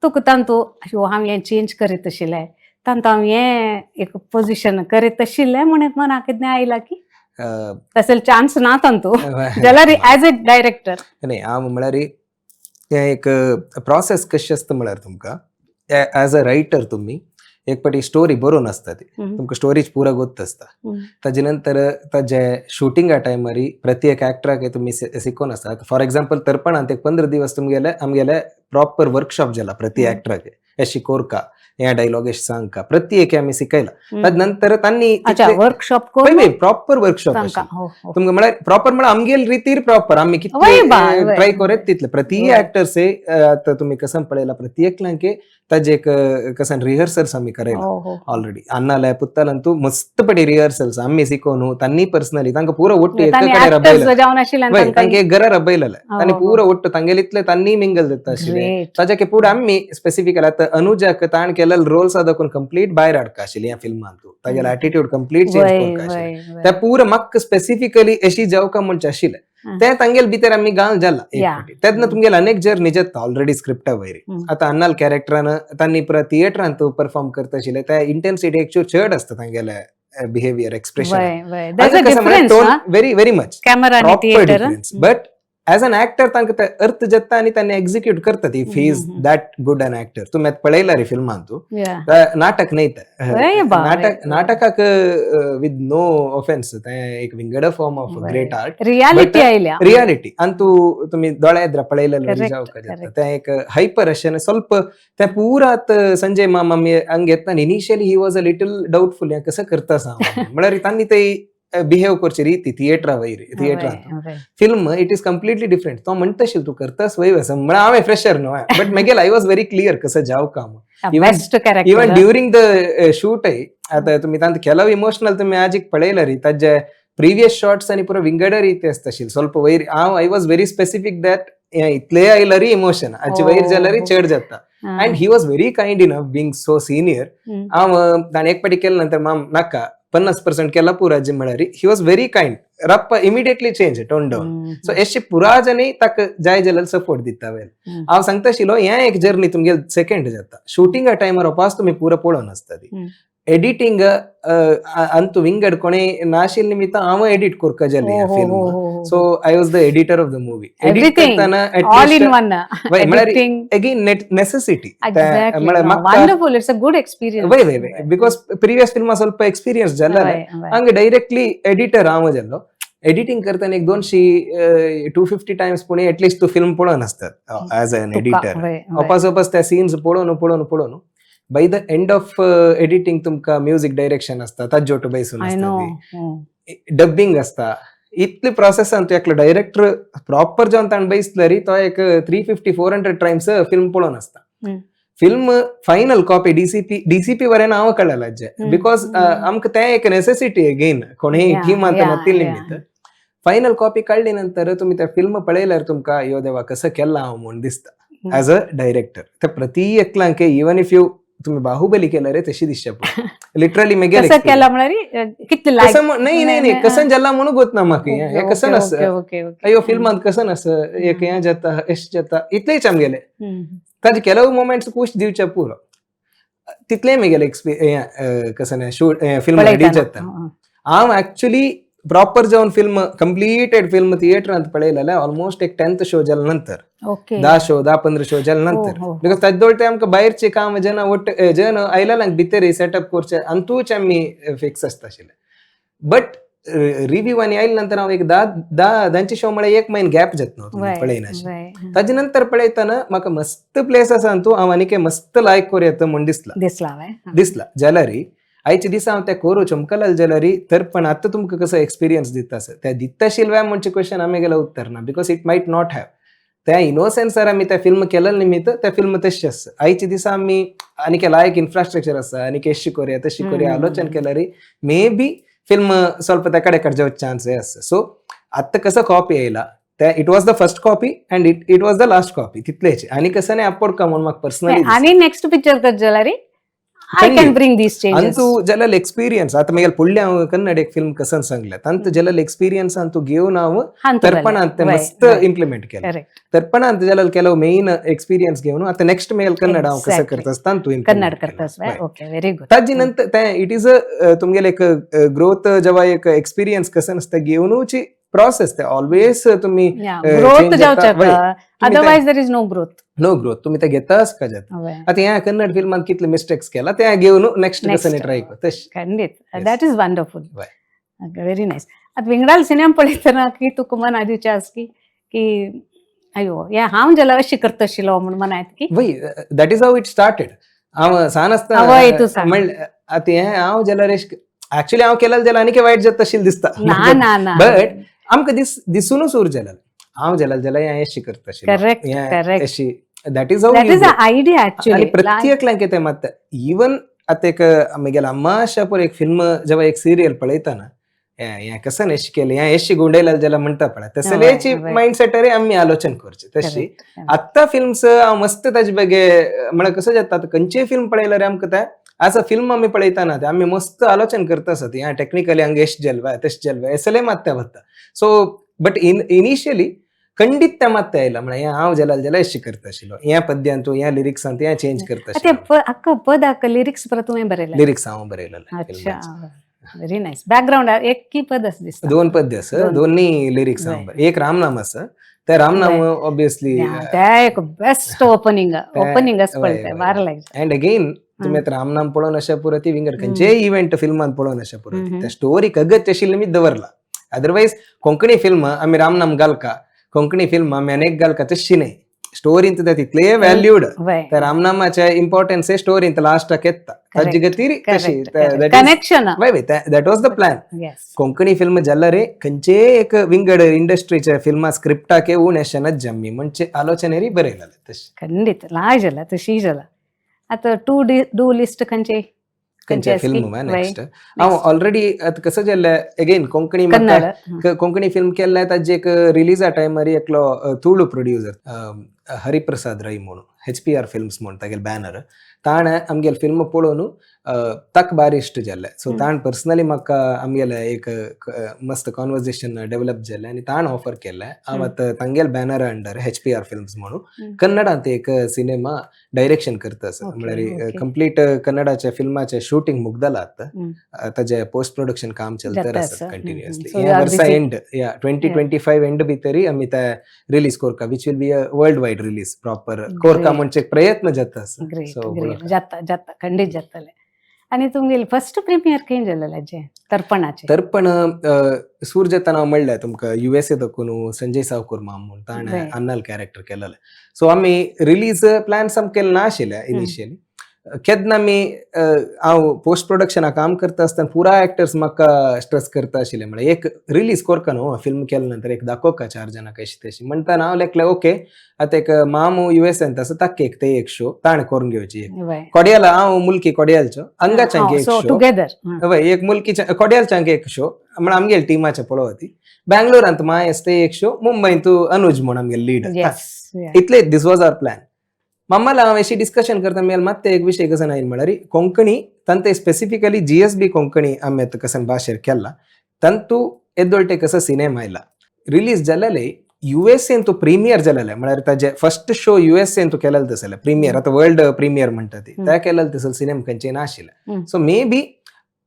तुका तांतू अयो हांव हें चेंज करीत आशिल्लें, तांतू हांव हें एक पोजिशन करीत आशिल्लें म्हण मनाक कितें आयलां की तसले चान्स ना तांतू जाल्यार एज अ डायरेक्टर? नाही, हांव म्हळ्यार हें एक प्रोसेस कशी आसता म्हळ्यार तुमकां एज अ रायटर तुमी एक पाटी स्टोरी बरोवन आसता ती, तुमकां स्टोरीज पुरा गोत्त आसता. ताजे नंतर ताजे शुटिंगा टायमारी प्रति एक ऍक्टराक तुमी शिकोवन आसता. फॉर एक्झाम्पल तर्पणांत एक 15 दिवस तुमगेले आमगेले प्रॉपर वर्कशॉप जाला प्रति ऍक्टराक, अशी कोरका, हे डायलॉग अशें सांगका, प्रति एक आमी शिकयला. ताजे नंतर तांणी अच्छा, वर्कशॉप करून प्रॉपर वर्कशॉप तांकां हो हो तुमकां म्हळ्यार प्रॉपर म्हळ्यार आमगेल रितीर प्रॉपर आमी वय बा, कितले वय. ट्राय करीत तितले प्रति ऍक्टर्स. आता तुमी कसं पळयला, प्रति एकल्यांके ताजे एक कसन रिहर्सल्स आमी करयला. हो हो ऑलरेडी अन्नालय पुत्तालंतू मस्तपटी रिहर्सल्स आम्ही शिकोवन तांनी पर्सनली तांकां पुरो ಒಟ್ಟು एका तांणी कडेन ऍक्टर्स रबयलें. जावन आशिल्ल्यान वय तांकां तांकां एक घरा रबयलेलें तांणी हो. पुरो ಒಟ್ಟು तांगेले इतले तांणी मिंगल जाता आशिल्लें. ग्रेट. ताच्या पुढे आम्ही स्पेसिफिकली आता अनुजाक ताण केलेले रोल्स दाखोवन कंप्लीट भायर हाडका आशिल्ली. ह्या फिल्मान तूं तागेलो एटिट्यूड कंप्लीट चेंज वय करका आशिल्लें. वय त्या पुरो म्हाका स्पेसिफिकली अशी जावका म्हणचे आशिल्लें ते तांगेल भितर आमी गाल जाला एक फावटी. तेन्ना तुमगेले अनेक जर्नी जाता ऑलरेडी स्क्रिप्टा वयर. आतां अन्नाल कॅरेक्टरान तांणी पुरा थिएटरान तूं परफॉर्म करता आशिल्ले, त्या इंटेन्सिटी एक्चुअल चड आसता तांगेले बिहेवियर, एक्सप्रेशन. वय वय there's a difference. Tone very very much. Camera आणि proper theatre. Difference. But as an actor तांकां ते अर्थ जाता आनी तांणी एक्झिक्यूट करता. If he is that good an actor, तुमी आतां पळयला रे फिल्मान तूं. नाटक न्हय तें. वय बा, नाटक वय. नाटकाक विथ नो ऑफेन्स तें एक विंगड form of great art. Reality आयल्या. रियालिटी आनी तूं तुमी दोळ्या एद्रा पळयलेले जावका जाता. तें एक हायपर अशें ಸ್ವಲ್ಪ तें पुरात संजय मामा आमी हांगा येतना initially he was a little doubtful, हें कसं करता सा म्हळ्यार तांणी ते बिहेव करची रीती थिएटरा वयर, थिएटरान. Film it is completely different. तो म्हणटा आशिल्लो तूं करतास वय वसा, म्हळ्यार हांवें फ्रेशर न्हू, बट मागीर I was very clear कसं जावका म्हूण. Best character. Even during the शूटय आता तुमी तांत ಕೆಲವು इमोशनल तुमी आजीक पळयला री, ताजे प्रिवियस शॉट्स आनी पुरो विंगड रीती आसता आशिल्ली ಸ್ವಲ್ಪ वयर. हांव I was very specific that इतले आयला री इमोशन हाचे वयर जाल्यार चड जाता. And he was very kind enough, being so senior. हांव ताणें एक पाटी केले नंतर माम नाका 50% केला पुरा जी म्हळ्यार he was very kind, रप्पा immediately change tone down. So एशी पुरा जणी ताका जाय जाल्यार सपोर्ट दिता वेल. हांव सांगता आशिल्लो, हें एक जर्नी तुमगेल सेकंड जाता. शुटिंगा टायमार वापास तुमी पुरा पळोवन आसता ती. एडिटींग अंतू विंगड कोणी नाशिल्ले निमित्त हांव एडिट करका जालें हें film. So I was the editor of the movie. Edit Everything. करतना ऑल इन वन म्हळ्यार एडिटिंग. Again necessity. एक्झॅक्टली, म्हळ्यार म्हाका wonderful, it's a good experience. वय वय वय, because previous फिल्मा ಸ್ವಲ್ಪ एक्सपिरियन्स जाल्लो. हांगा डायरेक्टली एडिटर हांव जाल्लो. एडिटींग करतना एक 200, 250 टायम्स पुणे एटलिस्ट तूं फिल्म पळोवन आसतात एज एन एडिटर. अपास अपास त्या सीन्स पळोवन पळोवन पळोवन by the end of editing तुमकां म्युझिक डायरेक्शन आसता, ताज्योटो बैसून I know. आसता, डब्बिंग आसता. इतली प्रोसेसान तूं एकलो डायरेक्टर प्रॉपर जावन ताणें बैसल्यार तो एक 350, 400 टायम्स फिल्म पळोवन आसता. Film final copy DCP, DCP Varane हांव कळ्ळें आज्जे, because आमकां तें एक नेसेसिटी अगेन कोणूय टीमान मातिल्ले निमित्त. फायनल कॉपी काडली नंतर तुमी त्या फिल्म पळयल्यार तुमकां अयो देवा, कसं केलां हांव म्हूण दिसता एज अ डायरेक्टर. ते प्रति एकलांके, इवन if you तुम्ही बाहुबली केलं रे, तशी दिसता लिटरली मेगेल. कसं केला म्हळ्यार कितले लायक कसं नाही नाही नाही, कसं जाला म्हणून गोत ना म्हाका. हें कसं नस ओके ओके ओके अयो फिल्मांत कसं नस एक हें जाता, एश जाता, इतलेच आमगेले ताजे ಕೆಲವು मोमेंट्स खूश दिवचे पुरो, तितलें मेगेले एक्सपि हें कसं शूट फिल्म रेडी जाता. हांव ऍक्च्युली प्रॉपर जावन फिल्म, कंप्लीटेड फिल्म थिएटरांत पळयलेलें ऑलमोस्ट एक 10th show जाल्या नंतर. 10 शो, 10-15 शो जाल्या नंतर, because ताजे ते आमकां भायरचे काम जेन्ना वट जेन्ना आयलेलें भितर सेटअप करचे अंतूच आमी फिक्स आसता आशिल्ले. बट रिव्यू आनी आयले नंतर हांव एक धा धा धांचे शो म्हळ्यार एक म्हयनो गॅप जाता पळयनाशिल्लें. ताजे नंतर पळयतना म्हाका मस्त प्लेस आसा, तूं हांव आनीक मस्त लायक करूं येता म्हूण दिसला. दिसला हांवें. दिसला जाल्यार आयच्या दिसा हांव तें करूं चमकलाल जाल्यार तर पण आतां तुमकां कसो एक्सपिरियन्स दिता आसा त्या दिता शिल्व्या म्हणचे क्वेश्चन आमी गेल्यार उत्तर ना, because it might not have त्या इनोसन्सार आमी त्या फिल्म केलें निमित्त त्या फिल्म तशें आसा. आयच्या दिसा आमी आनीक लायक इन्फ्रास्ट्रक्चर आसा, आनीक एशी करूया, तशी करूया आलोचन केल्यार मे बी फिल्म ಸ್ವಲ್ಪ त्या कडेन कडचे चान्स आसा. सो आतां कसो कॉपी येयला त्या, it was the first copy and it was the last copy, तितलेच. आनी कसं नाही अपलोड का म्हणून म्हाका पर्सनली. आणि नेक्स्ट पिक्चर करत जाल्यार I can bring these changes. Antu जाल्यार एक्सपिरियन्स आतां मागीर फुडलें हांव कन्नड एक फिल्म कसं सांगलें, तांतू जाल्यार एक्सपिरियन्स तूं घेवन हांव तर्पणांत ते मस्त इम्प्लिमेंट केलें. तर्पणांत जाल्यार ಕೆಲವು मेन एक्सपिरियन्स घेवन आतां नेक्स्ट मेल कन्नड हांव कसं करता तांतू. कन्नड करता, ओके, व्हेरी गुड. ताजी नंतर ते it is a तुमगेले एक ग्रोथ जेव्हा एक एक्सपिरियन्स कसं आसता घेवनूची प्रोसेस ते ऑलवेज तुम्ही growth जावच्याक, otherwise there is no growth. No growth. तुम्ही ते घेताच का जाता. आतां ह्या कन्नड फिल्मान कितले मिस्टेक्स केला ते घेवन नेक्स्ट कसं ट्राय कर तशें. खंडीत, that is wonderful, very nice. आतां विंगडाल सिनेमा पळयतना की तुका मना दिवचें आसा की की अयो हे हांव जाल्यार अशी करतशिलो म्हूण मनायत की? वय, that is how it started. हांव सान आसतना म्हणलें आतां हें हांव जाल्यार ऍक्च्युली हांव केलें जाल्यार आनीक वायट जाता तशें दिसता. ना ना ना. बट आमकां दिसुनूच उर जाल्यार हांव जाल्यार जाल्यार हें अशी करता. करेक्ट. अशी that is how that is idea actually. आणि प्रत्येकल्यांक ते मात इवन आतां एक म्हगेल्या अम्माशापूर एक फिल्म जेव्हा एक सिरियल पळयतना हें कसं एश केलें, हें एशी गुंडयलें जाल्यार म्हणटा पळय, तसलेची मायंड सेटरी आमी आलोचन करचे तशी. आत्तां फिल्म्स हांव मस्त ताजे बगे म्हळ्यार कसं जाता, आतां खंयचीय फिल्म पळयल्यार आमकां ते एज अ फिल्म आमी पळयतना ते आमी मस्त आलोचन करता आसत, हें टॅक्निकली हांगा एश जालवा, तशें जालवा, एसले मात वता. सो बट इनिशियली खंडीत त्या मात आयला म्हळ्यार हें हांव जाल्यार जाल्यार एशी करता आशिल्लो, ह्या पद्यांतू ह्या लिरिक्सांत हें चेंज करता. ते अक्क पद अक्क लिरिक्स परत तुवें बरयलें? लिरिक्स हांव बरयलेलें. अच्छा, व्हेरी नायस. बॅकग्राऊंड एक की पद आसा दिसता? दोन पद्य आसा, दोन्ही लिरिक्स हांव. एक रामनाम आसा, ते रामनाम ऑब्वियसली. ते एक बेस्ट ओपनिंग, ओपनिंग आसा पळय, बार लायक. अँड अगेन तुम्ही आता रामनाम पळोवन अशें पुरो ती विंगड खंयचेय इव्हेंट फिल्मान पळोवन अशें पुरो त्या स्टोरीक अगत्य आशिल्लें मी दवरला. अदरवायज कोंकणी फिल्म आमी रामनाम घालका, कोंकणी फिल्म आमी अनेक घालका, तशी न्हय. स्टोरींत ते तितले व्हॅल्यूड, त्या रामनामाचे इम्पॉर्टन्स स्टोरींत लास्टाक येता ताजे खातीर तशी. Connection. That was the plan. Konkani film जाल्यार रे खंयचेय एक विंगड इंडस्ट्रीच्या फिल्मा स्क्रिप्टाक उणें अशें जम्मी म्हणजे आलोचनेरी बरयलेलें तशें. खंडीत लाय जाला, तशी जाला. आतां टू do list खंयचे? खंयचे फिल्म नेक्स्ट हांव ऑलरेडी आतां कसं जाल्लें, अगेन कोंकणी कोंकणी फिल्म केल्लें, ताजे एक रिलीजा टायमार एकलो तुळू प्रोड्युसर हरिप्रसाद रೈ म्हणून HPR films म्हूण तागेले बॅनर, ताणें आमगेले फिल्म पळोवन ताका बारी इश्ट जाल्लें. सो ताणें पर्सनली म्हाका आमगेलें एक मस्त कॉन्वर्जेशन डेव्हलप जालें आनी ताणें ऑफर केलें, हांव आतां तांगेले बॅनर अंडर HPR films म्हणून कन्नडांत एक सिनेमा डायरेक्शन करता आसा. म्हळ्यार कंप्लीट कन्नडाच्या फिल्माचें शुटींग मुगदलां आतां, ताजें पोस्ट प्रोडक्शन काम चलतर आसा कंटिन्युअसली. ह्या वर्सा एंड या 2025 एंड भितरी आमी ते रिलीज कोरका, which will be a world wide release proper कोरका म्हणचे प्रयत्न जाता आसा. सो जाता जाता, खंडीत जातले. आनी तुमगेली फर्स्ट प्रिमियर खंय जालेलें जें तर्पणाचें? तर्पण सूर जातना हांव म्हणलें तुमकां, युएसए दाखोवन संजय सावकर माम म्हूण ताणें अन्नाल कॅरेक्टर केलेलें. सो आमी रिलीज प्लॅन सामकें केलें नाशिल्लें इनिशियली. केन्ना आमी हांव पोस्ट प्रोडक्शना काम करता आसतना पुरा एक्टर्स म्हाका स्ट्रेस करता आशिल्ले, म्हळ्यार एक रिलीज कोरका न्हू फिल्म केले नंतर, एक दाखोवका चार जाणांक अशी तशी म्हणटा. हांव लेखलें ओके, आतां एक मामू युएसएन आसा ताका एक ते एक शो ताणें करून घेवची, एक कोडियाला हांव मुलकी कोडियालचो हांगाच्यान एक शो टुगेदर, हय, एक मुलकी कोडियालच्यान एक शो म्हण आमगेले टिमाचे पळोवती, बँगलोरांत माय आसता एक शो, मुंबयंत अनुज म्हण आमगेले लीड. इतले this was our plan. मम्माला हांव अशी डिस्कशन करता मेल मात एक विशय कसो आयल म्हळ्यार कोंकणी तांते स्पेसिफिकली GSB Konkani आमी आतां कसन भाशेर केला तांतू एदोळटे कसो सिनेमा आयला रिलीज जालेले युएसएन तो प्रीमियर जालेले, म्हळ्यार ताजे फर्स्ट शो युएसएन तो केलेले तसले प्रीमियर, आतां वर्ल्ड प्रीमियर म्हणटा ती त्या केलेले तसले सिनेमा खंयचे नाशिल्ले. सो मे बी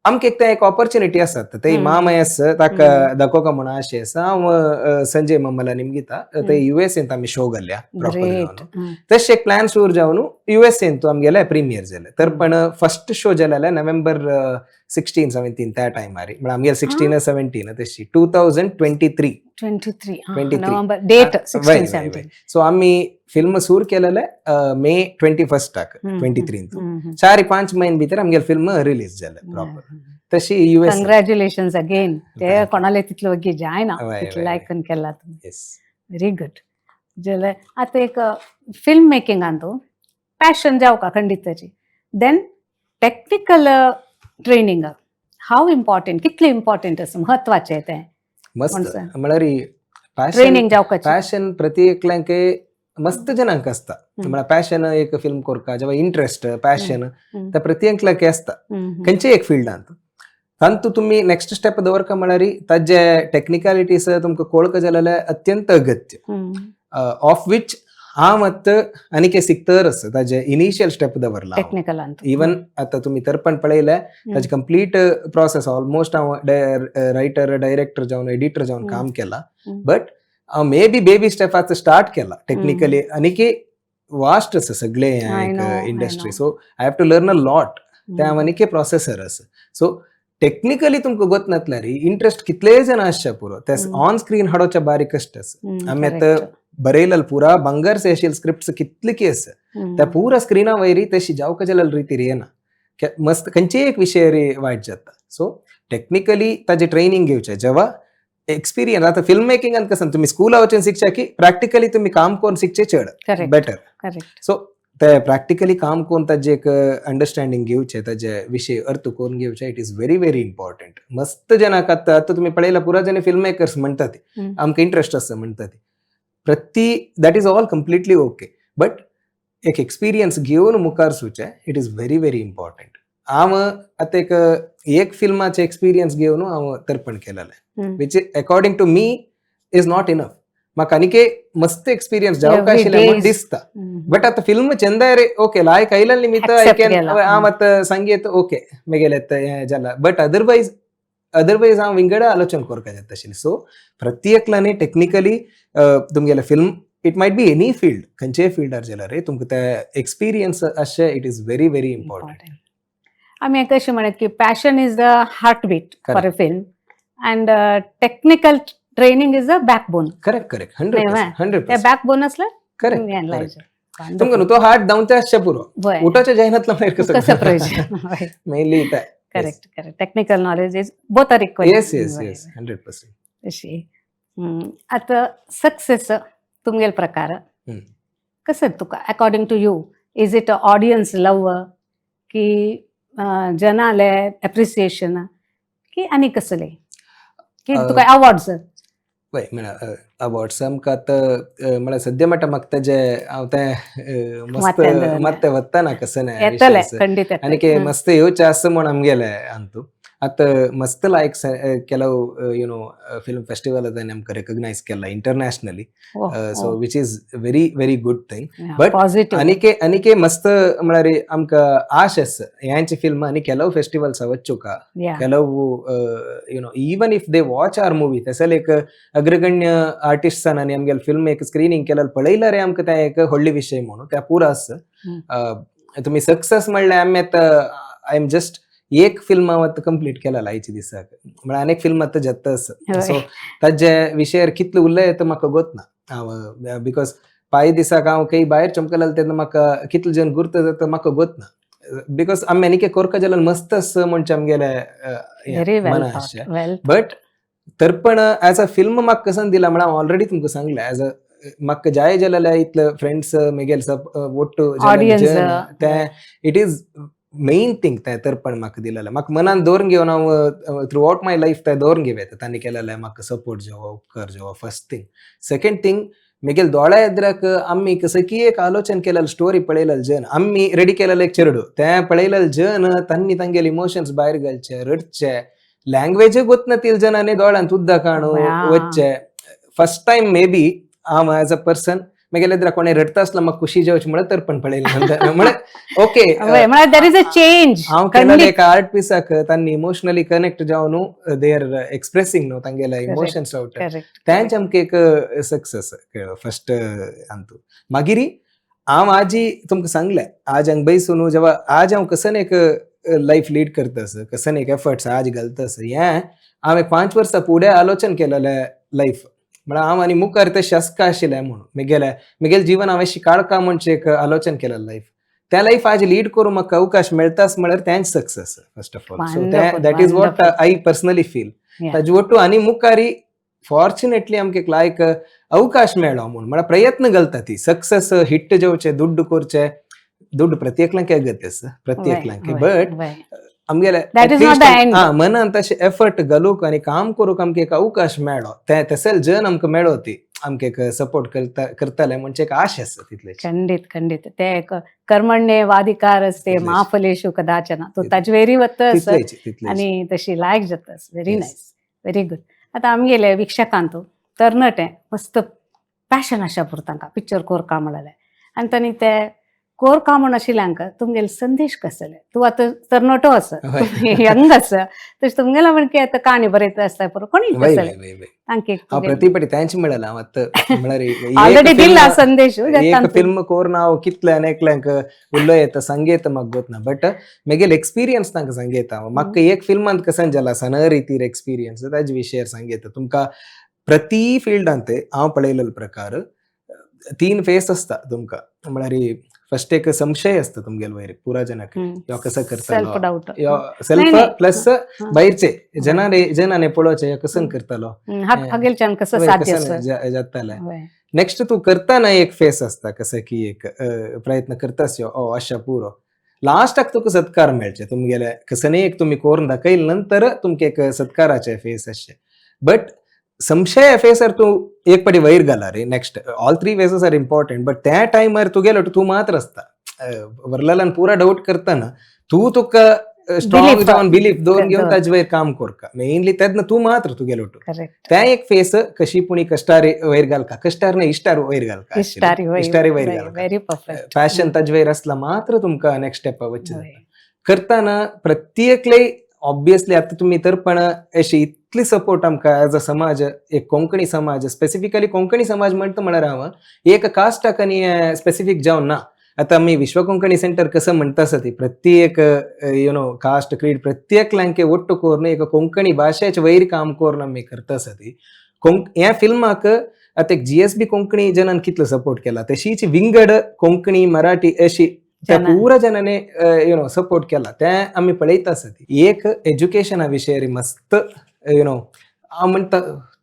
आमकां एक ते एक ऑपॉर्च्युनिटी आसा, ते मामा आसा ताका दाखोवका म्हणून आशे आसा. हांव संजय मामाला निमगिता, ते युएसएन आमी शो घाल्या प्रॉपर. तशें एक प्लॅन सुरू जावन युएसएन तो आमगेले प्रीमियर जाले. तर पण फर्स्ट शो जालेले नोव्हेंबर 16-17 त्या टायमार, म्हळ्यार आमगेले 16-17 तशी 2023. 23 November date 16-17. So आमी फिल्म सुरू केलेले मे 21 23, 4-5 म्हयने भितर आमगेले फिल्म रिलीज जाले प्रॉपर तशी युएस. कंग्रॅच्युलेशन अगेन. ते कोणाले तितलो वगी जायना तितलें लायकन केला तुमी, व्हेरी गुड. जाल्यार आतां एक फिल्म मेकिंगान तूं पॅशन जावका खंडीत ताची, then technical training how important, कितलें इम्पॉर्टंट आसा, म्हत्वाचें तें? मस्त, म्हळ्यार ट्रेनिंग जावपाचें पॅशन प्रति एकल्यांक मस्त जणांक आसता. म्हळ्यार पॅशन एक फिल्म कोरका जेव्हा इंट्रस्ट पॅशन त्या प्रति एकल्याक आसता खंयच्याय एक फिल्डांत. तांतू तुमी नेक्स्ट स्टेप दवरका म्हळ्यार ताजे टेक्निकलिटीज तुमकां कोळका जाल्यार अत्यंत अगत्य, ऑफ which हांव आतां आनीक शिकतर आसा. ताजे इनिशियल स्टेप दवरला टेक्निकल. इवन आतां तुमी तर्पण पळयलें, ताजे कंप्लीट प्रोसेस ऑलमोस्ट हांव रायटर, डायरेक्टर जावन, एडिटर जावन काम केला, बट हांव मे बी बेबी स्टेप आतां स्टार्ट केला टेक्निकली. आनीक वास्ट आसा सगळे industry, so I have to learn a lot. ते हांव आनीक प्रोसेसर आसा. सो टेक्निकली तुमकां गोत नासल्यार इंट्रस्ट कितलेय जण आसच्या पुरो, ते ऑन स्क्रीन हाडोवच्या बारीक कश्ट आसा. आमी आतां बरयलेल पुरा बंगार अशी स्क्रिप्ट कितली की आसा, त्या पुरा स्क्रिना वयरी तशी जावका जाल्यार रितीर येना, मस्त खंयचेय एक विशय वायट जाता. सो टेक्निकली ताजे ट्रेनिंग घेवचें जेव्हा एक्सपिरियन्स. आतां फिल्म मेकिंगान कसं तुमी स्कुला वचून शिकच्या की प्रॅक्टिकली तुमी काम करून शिकचे चड बेटर. सो ते प्रॅक्टिकली काम करून ताजे एक अंडरस्टँडिंग घेवचें, ताजे विशय अर्थ करून घेवचे, it is very very important. मस्त जणांक आतां आतां तुमी पळयला पुरा जण फिल्म मेकर्स म्हणटात आमकां इंट्रस्ट आसा म्हणटात, प्रति that is all completely okay, but एक एक्सपिरियन्स घेवन मुखार सुचें, it is very very important. हांव आतां एक एक फिल्माचे एक्सपिरियन्स घेवन हांव तर्पण केलेलें, which according to me is not enough. म्हाका आनीक मस्त एक्सपिरियन्स जावंक आशिल्लें म्हूण दिसता, बट आतां फिल्म चंदाय ओके लायक आयिल्ले निमित्त I can हांव आतां सांगयत ओके मेगेलें हें जाला, बट अदरवायज अदरवायज हांव विंगड आलोचन करपाक जाता आशिल्लें. सो प्रति एकल्यानी टेक्निकली तुमगेलें film, it might be any field, खंयचेय फिल्डार जाल्यार तुमकां ते एक्सपिरियन्स अशें it is very very important. आमी कशें म्हणत की passion is the heart beat for a film and technical training is a backbone. Correct correct, 100%. Backbone असल्यार करेक्ट. तुमकां न्हू तो हार्ट धांवते आसचें पुरो, उठोवचें जायनातलो मागीर कसो प्रयोजन? Mainly correct correct. Technical knowledge is both are equal. Yes yes yes, 100%. अशी आतां सक्सेस तुमगेले प्रकार कसं तुका, according to you, is it audience love की जनाले एप्रिसिएशन की आनी कसले की तुका अवॉर्ड्स? वय म्हळ्यार अवॉर्ड्स आमकां आतां म्हळ्यार सद्या म्हणटा म्हाका तेजें हांव तें मस्त माथ्यान दवरलें. मात्तें वत्ता कसं ना येतले विशय. खंडीत आनी येतले. मस्त येवचें आसा म्हूण आमगेलें अंतू आतां मस्त लायक ಕೆಲವು ಫಿಲ್ಮ್ ಫೆಸ್ಟಿವಲ್ ಅದನ್ನ ಆमकां रेकग्नायज केला internationally, so which is very very good thing, but positive. ಅನಿಕೆ ಅನಿಕೆ ಮಸ್ತ್ म्हळ्यार आमकां आश आसा ह्यांची फिल्म आनी ಕೆಲವು ಫೆಸ್ಟಿವಲ್ಸ್ वच्चुका ಕೆಲವು even if they watch our movie, तसले एक अग्रगण्य आर्टिस्टान आनी आमगेले फिल्म एक स्क्रिनींग केल्यार पळयल्यार आमकां तें एक व्हडली विशय म्हणून त्या पुरो आसा. तुमी सक्सेस म्हणल्यार आमी आतां I am just एक फिल्म हांव आतां कंप्लीट केला आयच्या दिसाक, म्हळ्यार अनेक फिल्म आतां जाता आसा. सो ताजे विशयार कितले उलय ते म्हाका गोत ना हांव, because पांय दिसाक हांव खंय भायर चमकलें तेन्ना म्हाका कितले जण गुर्त जाता म्हाका गोत ना, because आमी आनी कोरका जाल्यार मस्त आसा म्हणचे आमगेले व्हेरी वेल मना आशें. वेल. बट तर्पण एज अ फिल्म म्हाका कसन दिला म्हळ्यार हांव ऑलरेडी तुमकां सांगलें, एज अ म्हाका जाय जाल्यार इतले फ्रेंड्स मेगेले सब ಒಟ್ಟು Audience. ते it is main thing. ते तर्पण म्हाका दिलेलें म्हाका मनान दवरून घेवन हांव थ्रू आवट my life ते दवरून घेवं तांणी केलेलें म्हाका सपोर्ट जेवो उपकार जेवो. First thing. सेकंड थिंग, मेगेले दोळ्या एद्राक आमी कसकी एक आलोचन केलेलं स्टोरी पळयलेलं जन आमी रेडी केलेलं एक चेरडू ते पळयलेलं जन तांणी तांगेले इमोशन्स भायर घालचे रडचे लँग्वेज गोत जनांनी दोळ्यांत उदक काणू वच्चे. फर्स्ट टायम मे बी हांव एज अ पर्सन मेगेले एद्रा कोणे रडटा आसलो म्हाका खुशी जेवची म्हळ्यार तर पण पळयलें म्हळ्यार ओके. म्हळ्यार there is a change. हांव केलेलं एक आर्ट पिसाक तांणी इमोशनली कनेक्ट जावन they are expressing न्हू तांगेले इमोशन्स आवट. तेंच आमकां एक सक्सेस फर्स्ट अंतू. मागीर हांव आजी तुमकां सांगलें आज हांगा बैसून जेवा आज हांव कसन एक लायफ लीड करता आसा, कसन एक एफर्ट्स आज घालता आसा, हें हांव एक 5 वर्सां फुडें आलोचन केलेलें लायफ. म्हळ्यार हांव आनी मुखार तें शस्क आशिल्लें म्हणून मेगेलें मेगेलें जीवन हांवें शिकाळका म्हणचें एक आलोचन केलें लायफ. त्या लायफ आज लीड करूं म्हाका अवकाश मेळटाच म्हळ्यार तेंच success first of all. So that is what I personally feel. ताजे ಒಟ್ಟು आनी मुखारी फॉर्च्युनेटली आमकां एक लायक अवकाश मेळ्ळो म्हूण म्हळ्यार प्रयत्न घालता ती सक्सेस हिट जेवचे दुड्ड करचे दुड्ड प्रत्येकल्यांक अगत्य आसा प्रत्येकल्यांक, बट आमगेले That is not the end. हा मनान तशें एफर्ट घालूंक आनी काम करूंक आमकां एक अवकाश मेळ्ळो ते तशें जन आमकां मेळो ती आमकां एक सपोर्ट करता करताले म्हणजे एक आश आसा तितलेच. खंडीत खंडीत. ते एक कर्मण्ये वाधिकार असते तितलेच. मा फलेषु कदाचन तो तितलेच. तजवेरी वत तितलेच तितलेच. आणि तशी लायक जातस. Very nice, very good. आता आमगेले वीक्षकांतू तरणाटे मस्त पॅशन आशा पुरतांका पिक्चर कोरका म्हळ्यार आनी तांणी ते कोरका म्हण आशिल्ल्यांक तुमगेले संदेश कसले? तूं आतां तरणाटो आसा, यंग आसा, तशें तुमगेला म्हण की आतां काणी बरयता आसता पुरो कोणी वय कसले वय वय वय. तांकां एक हांव प्रतिपटी तेंच म्हणलें हांव आतां म्हळ्यार ऑलरेडी दिला संदेश. एक फिल्म कोरून हांव कितले अनेकल्यांक उलयता सांगयता म्हाका गोत ना, बट मेगेले एक्सपिरियन्स तांकां सांगयता हांव. म्हाका एक फिल्मांत कसन जाला सण रितीर एक्सपिरियन्स ताजे विशयार सांगयता तुमकां. प्रति फिल्डांत हांव पळयलेलो प्रकार 3 फेस आसता तुमकां. म्हळ्यार फर्स्ट एक संशय आसता तुमगेले वयर पुरा जनाक यो कसो करतलो सेल्फ डाऊट यो सेल्फ प्लस भायरचे जनाने जनाने पळोवचें यो कसन करतलो हागेलच्यान कसं साध्य आसा जातालें. नेक्स्ट तूं करतना एक फेस आसता कसं की एक प्रयत्न करतास यो ओ अशा पुरो लास्टाक तुका सत्कार मेळचे तुमगेले कसनय एक तुमी कोरून दाखयल नंतर तुमकां एक सत्काराचे फेस अशें. बट संशय फेसर तूं एक पाटी वयर घाला रे. Next all 3 phases are important, but त्या टायमार तुगेलो तूं मात्र आसता वरलेल्यान पुरा डाऊट करतना तूं तुका स्ट्रॉंग जावन बिलीफ दवरून घेवन ताजे वयर काम करका मेनली तेन्ना तूं मात्र तुगेलो त्या एक फेस कशी पुणी कश्टार वयर घालका कश्टार न्हय इश्टार वयर घालका इश्टारी वयर घालका पॅशन ताजे वयर आसला मात्र तुमकां नेक्स्ट स्टेप वचचें जाता करतना प्रत्येकले. ऑब्वियसली आता तुमी तर पण अशी इतली सपोर्ट आमकां एज अ समाज एक कोंकणी समाज स्पेसिफिकली कोंकणी समाज म्हणटा म्हळ्यार हांव एक कास्टाक आनी स्पेसिफीक जावन ना. आता आमी विश्व कोंकणी सेंटर कसं म्हणटा आसा ती प्रत्येक कास्ट क्रीड प्रत्येकल्यांक ಒಟ್ಟು करून एक कोंकणी भाशेचे वयर काम करून आमी करता आसा ती ह्या फिल्माक आतां एक GSB Konkani जनान कितलो सपोर्ट केला तशीच विंगड कोंकणी मराठी अशी त्या पुरा जनाने सपोर्ट केला ते आमी पळयता आसा ती एक एज्युकेशना विशयार मस्त हांव म्हणटा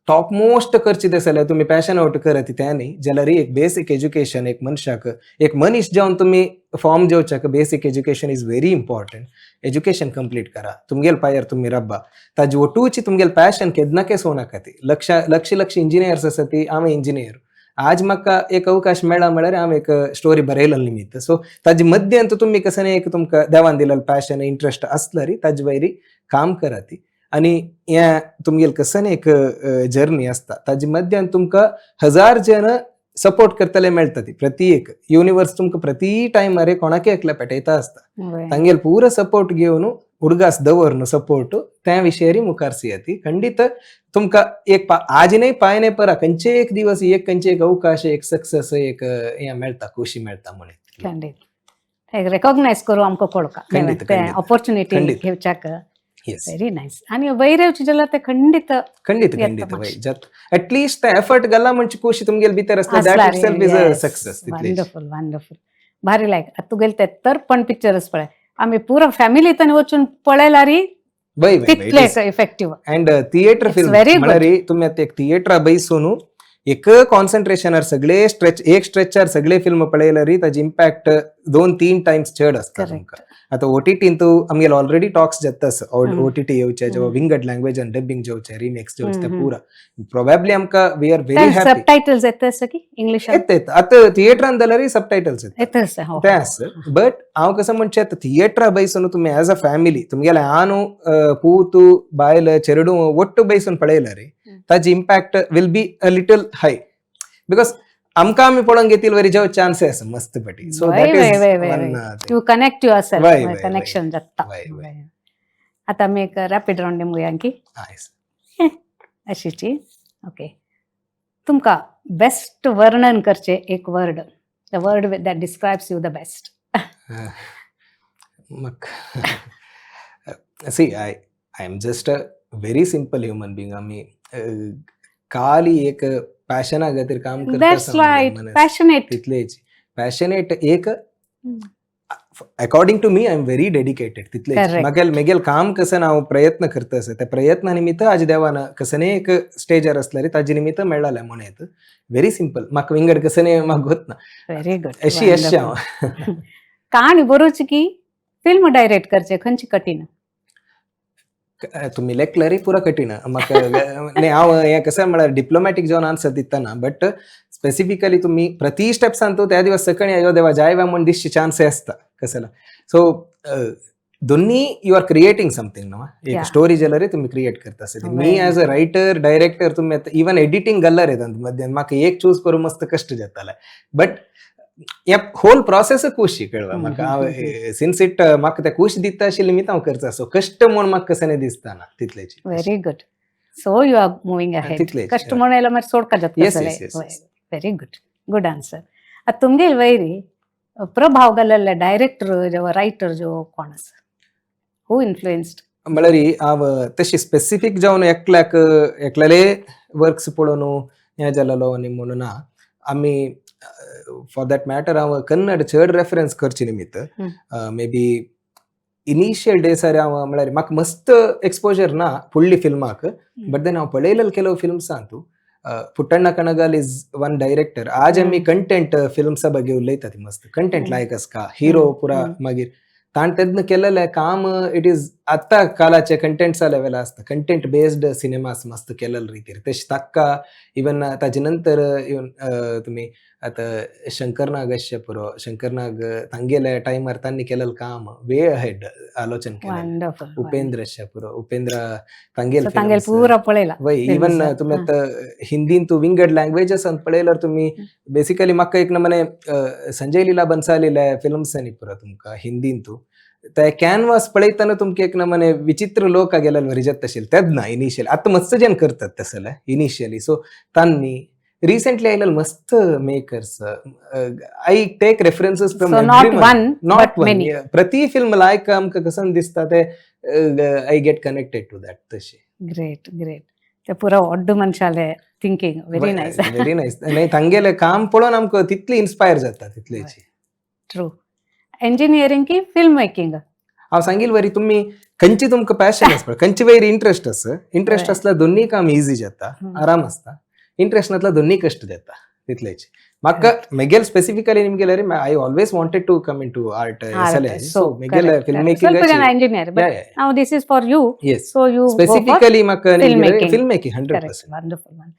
टॉप मोस्ट करची जाल्यार तुमी पॅशन आवट करत तें न्ही, जाल्यार एक बेसीक एज्युकेशन एक मनशाक, एक मनीस जावन तुमी form जेवच्याक basic education is very important. Education complete करा, तुमगेल पायर तुमी रब्बा, ताजी ಒಟ್ಟೂಚಿ तुमगेल पॅशन केदनाके सोनाका ती. लक्ष लक्ष लक्ष इंजिनियर्स आसा ती, हांव इंजिनियर, आज म्हाका एक अवकाश मेळ्ळा म्हळ्यार हांव एक स्टोरी बरयलो निमित्त. सो ताजे मध्यांत तुमी कसं एक तुमकां देवान दिलेलो पॅशन इंट्रस्ट आसल्यार ताजे वयरी काम करा ती. आनी हें तुमगेल कसं एक जर्नी आसता, ताजे मध्यान तुमकां हजार जण सपोर्ट करतले मेळटा ती. प्रति एक युनिवर्स तुमकां प्रति टायमार कोणाकय एकल्या पेटयता आसता. तांगेल पुरो सपोर्ट घेवन उडगास दवरन सपोर्ट त्या विशयारी मुखार ती खंडित तुमकां एक आज न्हय पाय न्हय परा खंयचे एक दिवस एक खंयचे एक अवकाश, एक सक्सेस, एक हें मेळटा, खुशी मेळटा म्हणून. खंडीत रेकॉग्नायज करू आमकां कोळका खंडीत, खंडीत. ऑपॉर्च्युनिटी खंडीत. घेवच्याक. येस. Very nice. आनी वयर येवचे जाल्यार ते खंडीत खंडीत. येता खंडीत. मातशें. वय जात एटलिस्ट ते एफर्ट घाला म्हणजे खुशी तुमगेल भितर आसता, that itself is a success तितलेच. वंडरफुल, वंडरफुल, भारी. लायक आता तुगेले ते तर्पण पिक्चरच पळय, आमी पुरो फॅमिली तांणी वचून पळयल्यार वय वय. तितले effective. And theatre It's film very good. म्हळ्यार तुमी आतां एक थिएटरा बैसून एक कॉन्सन्ट्रेशनार सगळे स्ट्रेच, एक स्ट्रेचार सगळे फिल्म पळयल्यार ताजी इम्पॅक्ट 2-3 टायम्स चड आसता तुमकां. आतां ओटीटीन तूं आमगेले ऑलरेडी टॉक्स जाता, ओटीटी येवचे जेव्हा विंगड लँग्वेज आनी डबिंग जेवचे, रिमेक्स जेवचे, ते पुरा प्रोबेबली आमकां we are very happy. Sub titles येता आसा की इंग्लिशान? येता येता, आतां थिएटरान जाल्यार सब टायटल्स येता. येता आसा, हो. ते आसा, बट हांव कसं म्हणचें, आतां थिएटरा बैसून तुमी एज अ फॅमिली तुमगेले आनु पूतु बायल चेरडू ಒಟ್ಟು बैसून पळयल्यार ताजी impact will be a little high, because आमकां आमी पळोवंक घेतील वरी जेव चान्स आसा मस्त पटी. So that is one. You connect your वय, वय, कनेक्शन जाता. वय, वय. आता आमी एक रॅपीड रावंड मुया की अशीची. ओके, तुमकां बेस्ट वर्णन करचें एक word, the word that describes you the best. See, I am just a very simple human being. आमी खाली एक पॅशना खातीर काम करता. That's right, passionate. तितलेच पॅशनेट एक. According to me, I am very dedicated तितलेच. म्हागेल मेगेल काम कसं हांव प्रयत्न करता आसा, त्या प्रयत्ना निमित्त आज देवान कसने एक स्टेजार असल्यार ताजे निमित्त मेळ्ळालें म्हण येत. व्हेरी सिंपल, म्हाका विंगड कसने म्हाका गोत ना. Very good. अशी अशी हांव. काणी बरोवची की फिल्म डायरेक्ट करचे, खंयची कठीण? तुमी लेखल्यारय पुरो कठीण म्हाका. न्ही, हांव हें कशें म्हळ्यार डिप्लोमॅटीक जावन आन्सर दितना, बट स्पेसिफिकली तुमी प्रति स्टेप्सान तूं त्या दिवस सकाळी अयो देवा जाय वा म्हूण दिसचे चान्स आसता कसला. सो दोन्ही you are creating something न्हू. एक स्टोरी जाल्यार तुमी क्रिएट करता आसता. मी एज अ रायटर डायरेक्टर तुमी आतां इवन एडिटींग घाल्यार येता मध्यान, म्हाका एक चूज करूं मस्त कश्ट जाताले, बट ह्या होल प्रोसेस खुशी कळवा म्हाका. हांव सिन्स it म्हाका ते खुश दिता आशिल्ली निमित्त हांव करता, सो कश्ट म्हूण म्हाका कसं दिसता ना तितलेची. Very good. So you are moving ahead. तितलेच. कष्ट म्हणून येयला मागीर सोडका जाता. Yes. Very good, good answer. आतां तुमगेल वयरी प्रभाव घाललेले डायरेक्टर जो रायटर जो कोण आसा, हू इन्फ्लुएन्स्ड? म्हळ्यार हांव तशी स्पेसिफीक जावन एकल्याक एकल्याले वर्क्स पळोवन हें जालेलो आनी म्हणून ना. आमी फॉर that matter हांव कन्नड चड रेफरन्स करचे निमित्त मे बी इनिशियल डेसार हांव म्हळ्यार म्हाका मस्त एक्सपोजर ना फुडली फिल्माक, बट then हांव पळयलेले ಕೆಲವು फिल्म्स तूं. Puttanna Kanagal is one director. आज आमी कंटेंट फिल्म्सा ಬಗ್ಗೆ उलयता ती मस्त कंटेंट लायक आसका हिरो पुरा. मागीर ताण तेन्ना केलेलें काम it is आत्तां कालाचे कंटेंट्सा लेवल आसता, कंटेंट बेस्ड सिनेमास मस्त केलेले रितीर. तशें ताका इवन ताजे नंतर इवन तुमी आतां शंकर नाग अशें पुरो, शंकर नाग तांगेले टायमार तांणी केलेलें काम वे अहेड आलोचन केलेलें. वंडरफुल. उपेंद्र अशें पुरो, उपेंद्र तांगेले तांगेल पुरा पळयला वय इवन films. तुमी आतां हिंदीन तूं विंगड लँग्वेजसान पळयल्यार तुमी बेसिकली म्हाका एक नमने संजय लीला भन्सालीले फिल्म्स न्ही पुरो तुमकां हिंदीन तूं ते कॅनवास पळयतना तुमकां एक नमने विचित्र लोक गेल्यार वरी जाता आशिल्ले तेन्ना इनिशियल. आतां मस्त जन करतात तसले इनिशियली. सो तांणी रिसेंटली आयलेले मस्त makers, I take references from so not one not but one many. प्रति फिल्म लायक आमकां कसं दिसता ते I get connected to that तशें. ग्रेट ग्रेट, ते पुरा व्हड्ड मनशाले thinking very nice. Very nice. न्ही, तांगेलें काम पळोवन आमकां तितली इन्स्पायर जाता तितलेची. ट्रू. इंजिनियरिंग की फिल्म मेकिंग? हांव सांगील वरी तुमी खंयची तुमकां पॅशन आसा पळय, खंयची वयर इंट्रस्ट आसा, इंट्रस्ट आसल्यार दोन्ही काम इजी जाता, आराम आसता. इंट्रस्ट नासल्यार दोन्ही कश्ट जाता तितलेच. म्हाका मेगेल specifically निमगेले I always wanted to come into art. So मेगेले film making. ಸ್ವಲ್ಪ ಜನ engineer, but now this is for you. Yes. So you specifically म्हाका film making. Film making, 100%. Wonderful.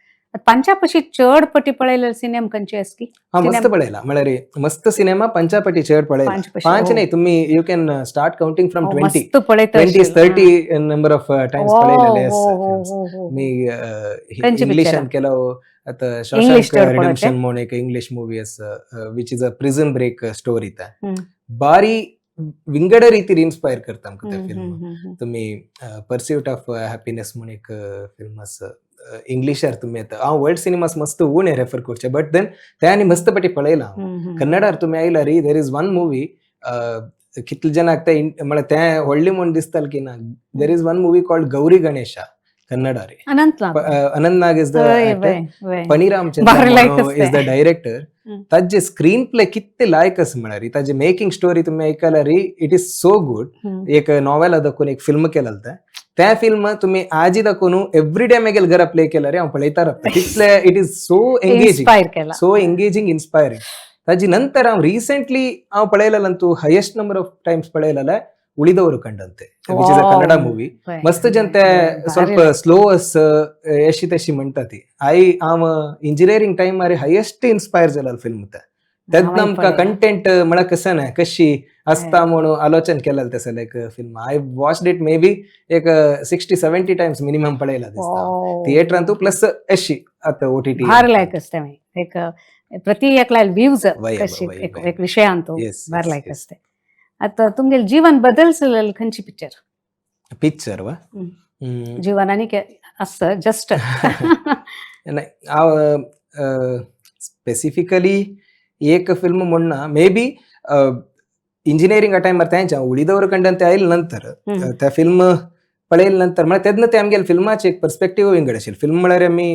पंचापशी चड पटी पळयलेले सिनेम खंयचे आसकी? हा, मस्त पळयला म्हळ्यार मस्त सिनेमा पंचापटी चड पळयला. पांच. पांच नाही, तुम्ही you can start counting from 20, मस्त पळयता. 20 30 number of times पळयलेले आसा मी. खंयचे इंग्लिशान picture? केलो आता. English Shawshank चड पळयते? रिडेम्पशन म्हणून एक इंग्लिश मूवी आसा, which is a prison break story. त्या बारी विंगड रीतीर इन्स्पायर करता आमकां ते फिल्म. तुम्ही पर्स्यूट ऑफ हॅपीनेस म्हणून एक फिल्म आसा इंग्लिशार. तुम्ही आता हांव वर्ल्ड सिनेमास मस्त उणे रेफर करचे, बट then ते आनी मस्त पटी पळयला हांव. कन्नडार तुम्ही आयला री, there is one movie, कितले जणांक ते म्हळ्यार ते व्हडली म्हूण दिसताल की ना, there is one movie called Gauri Ganesha Kannada रे. अनंत. अनंत नाग is the Phaniram बारी लायक चंद्र is the आसता. डायरेक्टर. ताजे स्क्रीन प्ले कितले लायक आसा म्हळ्यार ताजे मेकिंग स्टोरी तुम्ही ऐकला री, it is so good. एक नॉवेल दाखोवन एक फिल्म केलेलं ते, त्या फिल्म तुम्ही आजी दाखोवन एव्हरी डे मेगेल घरा प्ले केला रे हांव पळयता रावता, तितले it is so engaging. Inspire केला. So engaging, inspiring. ताजी नंतर हांव रिसेंटली हांव पळयलेलं तूं हायेस्ट नंबर ऑफ टायम्स पळयलेलं ಉಳಿದವರು ಕಂಡಂತೆ, which is a Kannada movie. ಮಸ್ತ್ ಜನತೆ ಸ್ವಲ್ಪ ಸ್ಲೋ ಅಸ್ ಎಶಿ ತಶಿ म्हणटा ती. I हांव इंजिनियरिंग टायमार हायेस्ट इन्स्पायर जालेलो फिल्म ते. तेन्ना आमकां कंटेंट म्हळ्यार कशें ना कशी आसता म्हणून आलोचन केलेलें तसं like film. I watched it maybe एक 60-70 टायम्स मिनिमम पळयला दिसता थिएटरांतू, प्लस एशी आतां ओटीटी. भारी लायक असते मागीर एक प्रति एकला व्ह्यूज कशी एक एक विषयांतू भारी लायक असते. आता तुमगेले जीवन बदलसलेलं खंयची पिक्चर? पिक्चर वा? जीवन आणि असं जस्ट. नाही, हांव स्पेसिफिकली एक फिल्म म्हणना. मे बी इंजिनियरिंग टायमार तेंच्या उಳಿದವರು ಕಂಡಂತೆ आयल नंतर, त्या फिल्म पळयले नंतर म्हळ्यार तेन्ना ते आमगेले फिल्माचे एक पर्स्पेक्टिव्ह विंगड आशिल्लें. फिल्म म्हळ्यार आमी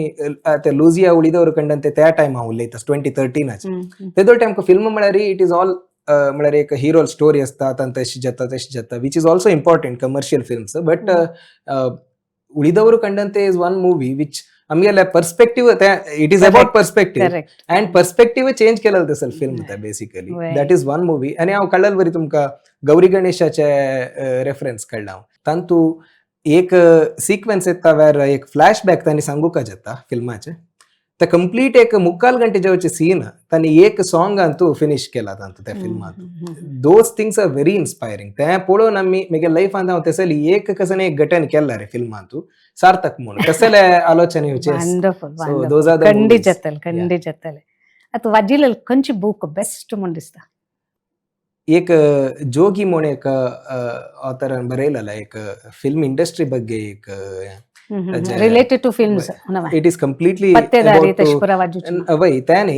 ते लुजिया उಳಿदವರು कंडंते त्या टायम हांव उलयता 2013आचे. तेदो टायम फिल्म म्हळ्यार it is all म्हळ्यार एक हिरो स्टोरी आसता, तांकां तशी जाता तशी जाता, which is also important commercial films, but Ulidavaru Kandanthe is one movie which आमगेले perspective, it is about perspective and perspective change केलेलं तसं फिल्म ते basically. That is one movie. आनी हांव कळ्ळें बरी तुमकां गौरी गणेशाचे रेफरन्स कळ्ळा हांव. तांतू एक सिक्वेन्स येता वेर एक फ्लॅश बॅक तांणी सांगूका जाता फिल्माचे. ते कंप्लीट एक मुक्काल गंटे जेवचे सीन तांणी एक सॉंगांतू फिनिश केला तांतू त्या फिल्मांतू. Those things are very inspiring. ते पळोवन आमी म्हगे लायफांत हांव तेसली एक कसं एक घटन केला रे फिल्मांतू सार्थक म्हणून तसले आलोचना येवचे. So those are the खंडीत जातले, खंडीत जातले. आतां वाजिल्ले खंयची बूक बेस्ट म्हूण दिसता? एक जोगी म्हणून एक ऑथरान बरयलेला एक फिल्म इंडस्ट्री ಬಗ್ಗೆ एक. Related to films. It is completely पत्तेदारी तशी पुरा वाजूची. वय त्याने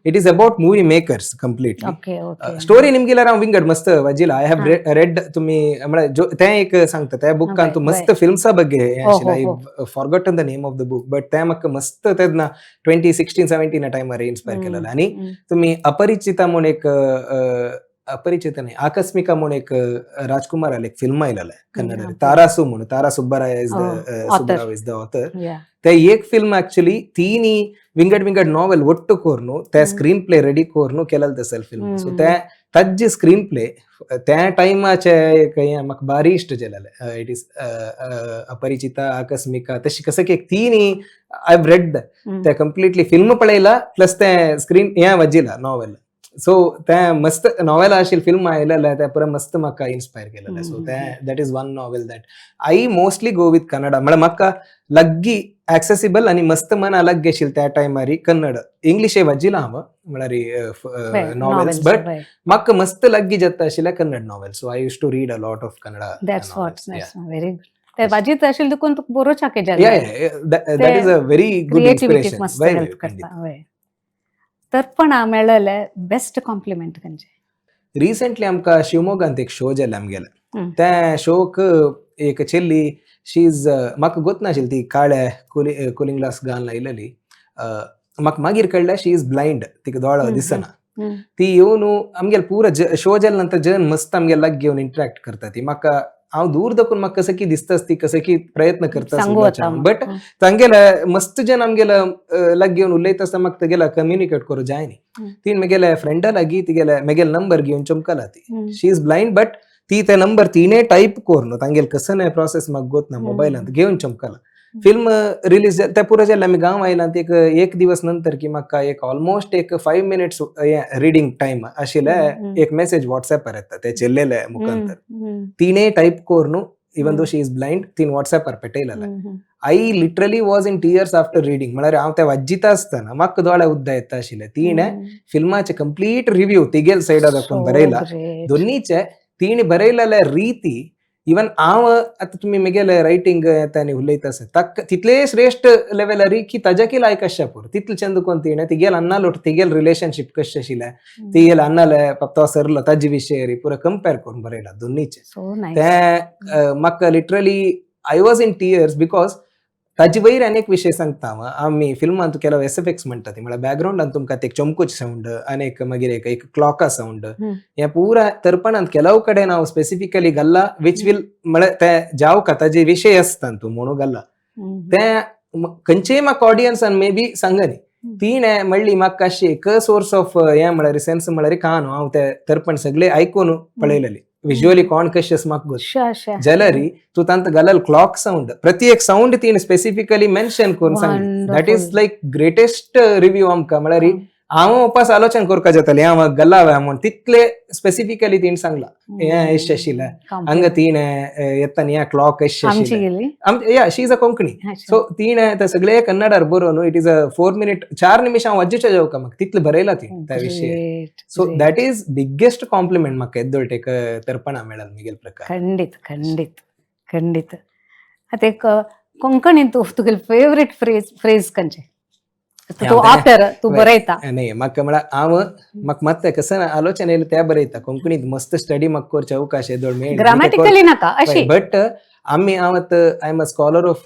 it is about movie makers completely. Story निमगिल्यार हांव विंगड मस्त वाजिला, I have read. तुम्ही म्हळ्यार जो तें एक सांगता त्या बुकान तूं मस्त फिल्म्सा ಬಗ್ಗೆ हें आशिल्लें. I forgotten the name of the book, but तें म्हाका मस्त तेन्ना 2016-17 टायमार इन्स्पायर केलेलें. आनी तुम्ही अपरिचिता म्हूण एक, अपरिचिता न्ही, आकस्मिका म्हूण एक राजकुमार एक फिल्म आयलेलें कन्नड, तारासू म्हणून, तारा Subbaraya is the Subbarao is the author. ते एक फिल्म ऍक्च्युली तीनी विंगड विंगड नॉवेल ಒಟ್ಟು ಕೋರ್ನು ते स्क्रीन प्ले रेडी कोर्नु केलेलं तसेल फिल्म. सो ते ताजी स्क्रीन प्ले त्या टायमाचे एक हें म्हाका भारी इश्ट जालेलें. It is Aparichita, Akasmika, तशी कसं की एक तीनी I have read ते कंप्लीटली. फिल्म पळयला प्लस ते स्क्रीन हें वाजिला नॉवेल. सो ते मस्त नॉवेल आशिल्लें, फिल्म आयलेलें ते पुरा मस्त म्हाका इन्स्पायर केलेलें. सो ते that is one novel that I mostly go with. Kannada म्हळ्यार म्हाका लग्गी ऍक्सेसिबल आणि मस्त मन अलग आशिल्लें त्या टायमार कन्नड. इंग्लिशय वाजिला हांव म्हळ्यार नॉवेल्स, बट म्हाका मस्त लग्गी जाता आशिल्लें Kannada novel. So I used to read a lot of Kannada. That's what, very good. ते वाजीत आशिल्लें देखून तुका बरोवच्याक या जालें. That is a very good क्रिएटिव्हिटीक inspiration. मस्त हेल्प करता. वय, तर्पणा मेळ्ळेलें बेस्ट कॉम्प्लिमेंट खंयचें? रिसेंटली आमकां शिवमोगांत एक शो जालें आमगेलें. त्या शोक एक चेल्ली, शी is, म्हाका गोत नाशिल्ली ती काळे कुलिंग ग्लास घालून आयलेली. म्हाका मागीर कळ्ळें she is blind, तिका दोळो दिसना. ती येवन आमगेले पुरा शो जाले नंतर जन मस्त आमगे लागीं घेवन इंटरॅक्ट करता. ती म्हाका हांव दूर दाखून म्हाका कसं की दिसता ती कसं की प्रयत्न करता. सांगू वता. बट तांगेले मस्त जन आमगेले लागीं घेवन उलयता आसतना म्हाका तेगेला कम्युनिकेट करूं जाय न्ही. तीन म्हगेले फ्रेंडा लागीं तिगेले म्हगेले नंबर घेवन चमकला ती. She is blind, but ती ते नंबर तिणे टायप करून तांगेले कसं नाही प्रोसेस म्हाका गोत ना, मोबायलांत घेवन चमकला. फिल्म रिलीज ते पुरो जालें, आमी गांव आयला एक एक दिवस नंतर की म्हाका एक ऑलमोस्ट एक 5 मिनिट्स रिडींग टायम आशिल्ले एक मेसेज व्हॉट्सॅपार येता ते चेल्लेले मुखांतर. तिणे टायप करून, even though she is blind, तीन व्हॉट्सॅपार पेटयलेले. I literally was in tears after reading. म्हळ्यार हांव ते वाज्जिता आसतना म्हाका दोळे उद्दा येता आशिल्ले. तिणे फिल्माचे कंप्लीट रिव्यू तिगेल सायडा दाखोवन बरयला दोन्हीचे. तिणे बरयलेले रीती, इवन हांव आतां तुमी म्हगेले रायटींग येता आनी उलयता आसा ताका तितले श्रेश्ठ लेवलार की ताज्याकी लायक आसच्या पुरो तितले चंद कोण तिणें तिगेल अन्नालोट तिगेल रिलेशनशीप कशें आशिल्लें, तिगेल अन्नाले तो सरलो ताजे विशय पुरो कंपेर करून बरयला दोन्हीचे. So nice. ते म्हाका literally I was in tears because ताजे वयर आनी एक विशय सांगता हांव. आमी फिल्मान केलो एसएफएक्स म्हणटा ती, म्हळ्यार बॅकग्रावंडान तुमकां ते चमकूच सावंड आनी एक मागीर एक एक क्लॉका सावंड हे पुरा दर्पणांत ಕೆಲವು कडेन हांव स्पेसिफिकली घाल्ला which will म्हळ्यार ते जावका ताजे विशय आसता तूं म्हणून घाल्ला. ते खंयचेय म्हाका ऑडियन्सान मे बी सांगनी. तिणें म्हणली म्हाका अशी एक सोर्स ऑफ हें म्हळ्यार सेन्स म्हळ्यार का न्हू हांव ते दर्पण सगळे आयकून पळयलेली, विज्युअली कोण कशें म्हाका गोत जाल्यार तूं तांकां घालल क्लॉक सावंड, प्रति एक सावंड तिणें स्पेसिफिकली मेन्शन करून सांगली. That is like greatest review आमकां. म्हळ्यार हांव उपास आलोचन करपाक जातालें हांव गल्ला म्हूण तितले स्पेसिफिकली तिणें सांगला हें अशें आशिल्लें हांगा तिणें येता न्ही क्लॉक अशें आशिल्लें. Yeah, she is a Konkani. So तिणें ते सगळे कन्नडार बरोवन, it is a 4 minute, 4 निमिष हांव वाज्जेच्या जावका म्हाका तितलें बरयला ती त्या विशय. So that is biggest compliment म्हाका येद्दोळ एक तर्पणा मेळ्ळा म्हगेले प्रकार. ಖಂಡಿತ ಖಂಡಿತ ಖಂಡಿತ. आतां एक कोंकणीन तूं तुगेले फेवरेट फ्रेज खंयचें? तूं ऑथर, तूं बरयता. न्ही, म्हाका म्हळ्यार हांव म्हाका मात्शें कसं आलोचन येयलें तें बरयता. कोंकणीत मस्त स्टडी म्हाका करचे अवकाश येदोळ मेळ्ळी. ग्रामॅटिकली नाका अशी. बट आमी हांव आतां I am a scholar of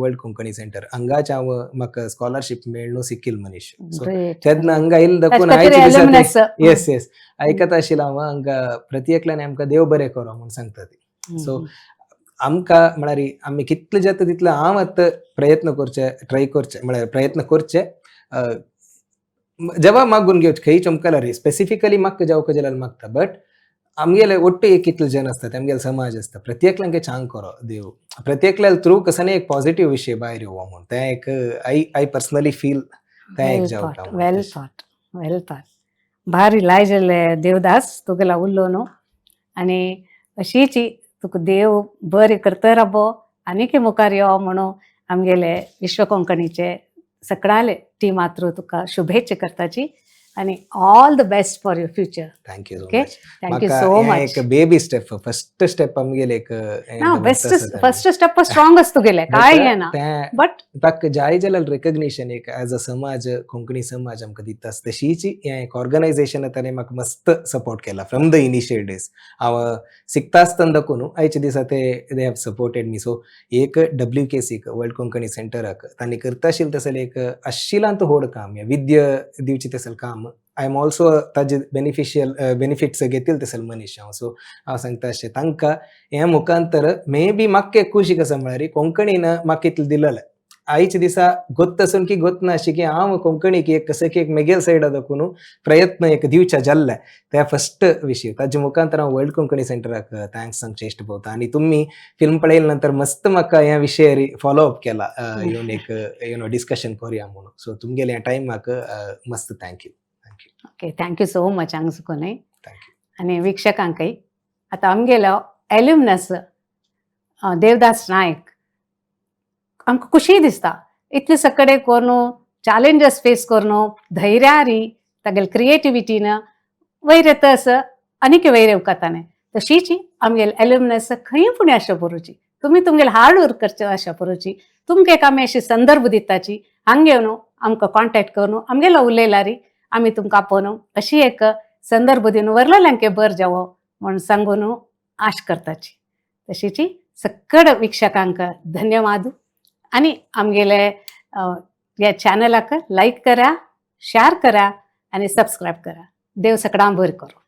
World Konkani Centre. हांगाच हांव म्हाका स्कॉलरशीप मेळ्ळो सिक्कील मनीस. सो तेन्ना हांगा येयले दाखोवन आयचे, येस येस, आयकत आशिल्लो हांव हांगा प्रति एकल्यान आमकां देव बरें करो म्हूण सांगता ती. सो आमकां म्हळ्यार आमी कितले जाता तितले हांव आतां प्रयत्न करचे, ट्राय करचे, म्हळ्यार प्रयत्न करचे, जेव्हा मागून घेवचे खंय चमकला स्पेसिफिकली म्हाका जावका जाल्यार मागता. बट आमगेले ಒಟ್ಟು एक कितले जन आसता, आमगेले समाज आसता, प्रत्येकल्यांक चांग करो देव, प्रत्येकल्या थ्रू कसं एक पॉझिटिव्ह विशय भायर येवो म्हूण तें एक I personally feel तें एक जावका. Well thought, well thought. भारी लायजले देवदास तुगेला उल्लो आनी अशीच तुका देव बरें करता राबो आनीक मुखार यो म्हणून आमगेले विश्व कोंकणीचे सगळ्याले टिमा थ्रू तुका शुभेच्छा करताची आणि all the best for your future. Thank you so Okay? Much. Thank you so much. एक बेबी स्टेप, फर्स्ट स्टेप आमगेले एक. ना, बेस्ट फर्स्ट स्टेप स्ट्रॉंग असतो गेले काय येना बट ताका जाय जाल्यार रेकग्निशन एक एज अ समाज, कोंकणी समाज आमकां दिता तशीच हें एक ऑर्गनायझेशन ताणें म्हाका मस्त सपोर्ट केला फ्रॉम the initial days. हांव शिकता आसतना दाखून आयच्या दिसा ते they have supported me. So एक डब्ल्यू के सीक, वर्ल्ड कोंकणी सेंटराक तांणी करता आशिल्लें तसलें एक आशिल्लांत व्हड काम, विद्या दिवची तसलें काम. I am also ताजे बेनिफिशियल बेनिफिट्स घेतील तसले मनीस हांव. सो हांव सांगता अशें तांकां हें मुखांतर मे बी म्हाका एक खुशी कसा म्हळ्यार कोंकणीन म्हाका इतलें दिलेलें आयच्या दिसा गोत्त आसून की गोत ना अशी की हांव कोंकणीक एक कसं की एक मेगेल सायडा दाखोवन प्रयत्न एक दिवच्या जाल्ले त्या फर्स्ट विशय ताजे मुखांतर हांव वर्ल्ड कोंकणी सेंटराक thanks सांगचें इश्ट पळोवता. आनी तुमी फिल्म पळयले नंतर मस्त म्हाका ह्या विशयार फॉलो अप केला येवन एक you know discussion करूया म्हणून. सो तुमगेले ह्या टायमाक मस्त thank you, thank you. Okay, thank you so much हांगा सुकून. Thank you. आनी वीक्षकांकय आतां आमगेलो एल्युमनस देवदास नायक आमकां खुशी दिसता इतले सगळे करून चॅलेंजस फेस करून धैर्यारी तागेले क्रिएटिविटीन वयर येता असं आनीक वयर येवकाताने. तशीच आमगेले एल्युमनस खंय फुडें आशा बरोवची, तुमी तुमगेले हार्ड वर्क करचे आशा बरोवची. तुमकां एक आमी अशी संदर्भ दिताची, हांगा येवन आमकां कॉन्टेक्ट करून आमगेलो उलयलारी आमी तुमकां आपोवन अशी एक संदर्भ दिवन व्हरलेल्यांके बर जावो म्हूण सांगून आश करताची. तशीच सगळ वीक्षकांक धन्यवाद आणि आमगेले या चॅनलाक लाईक करा, शेअर करा आणि सबस्क्राईब करा. देव सकडां बरी करूं.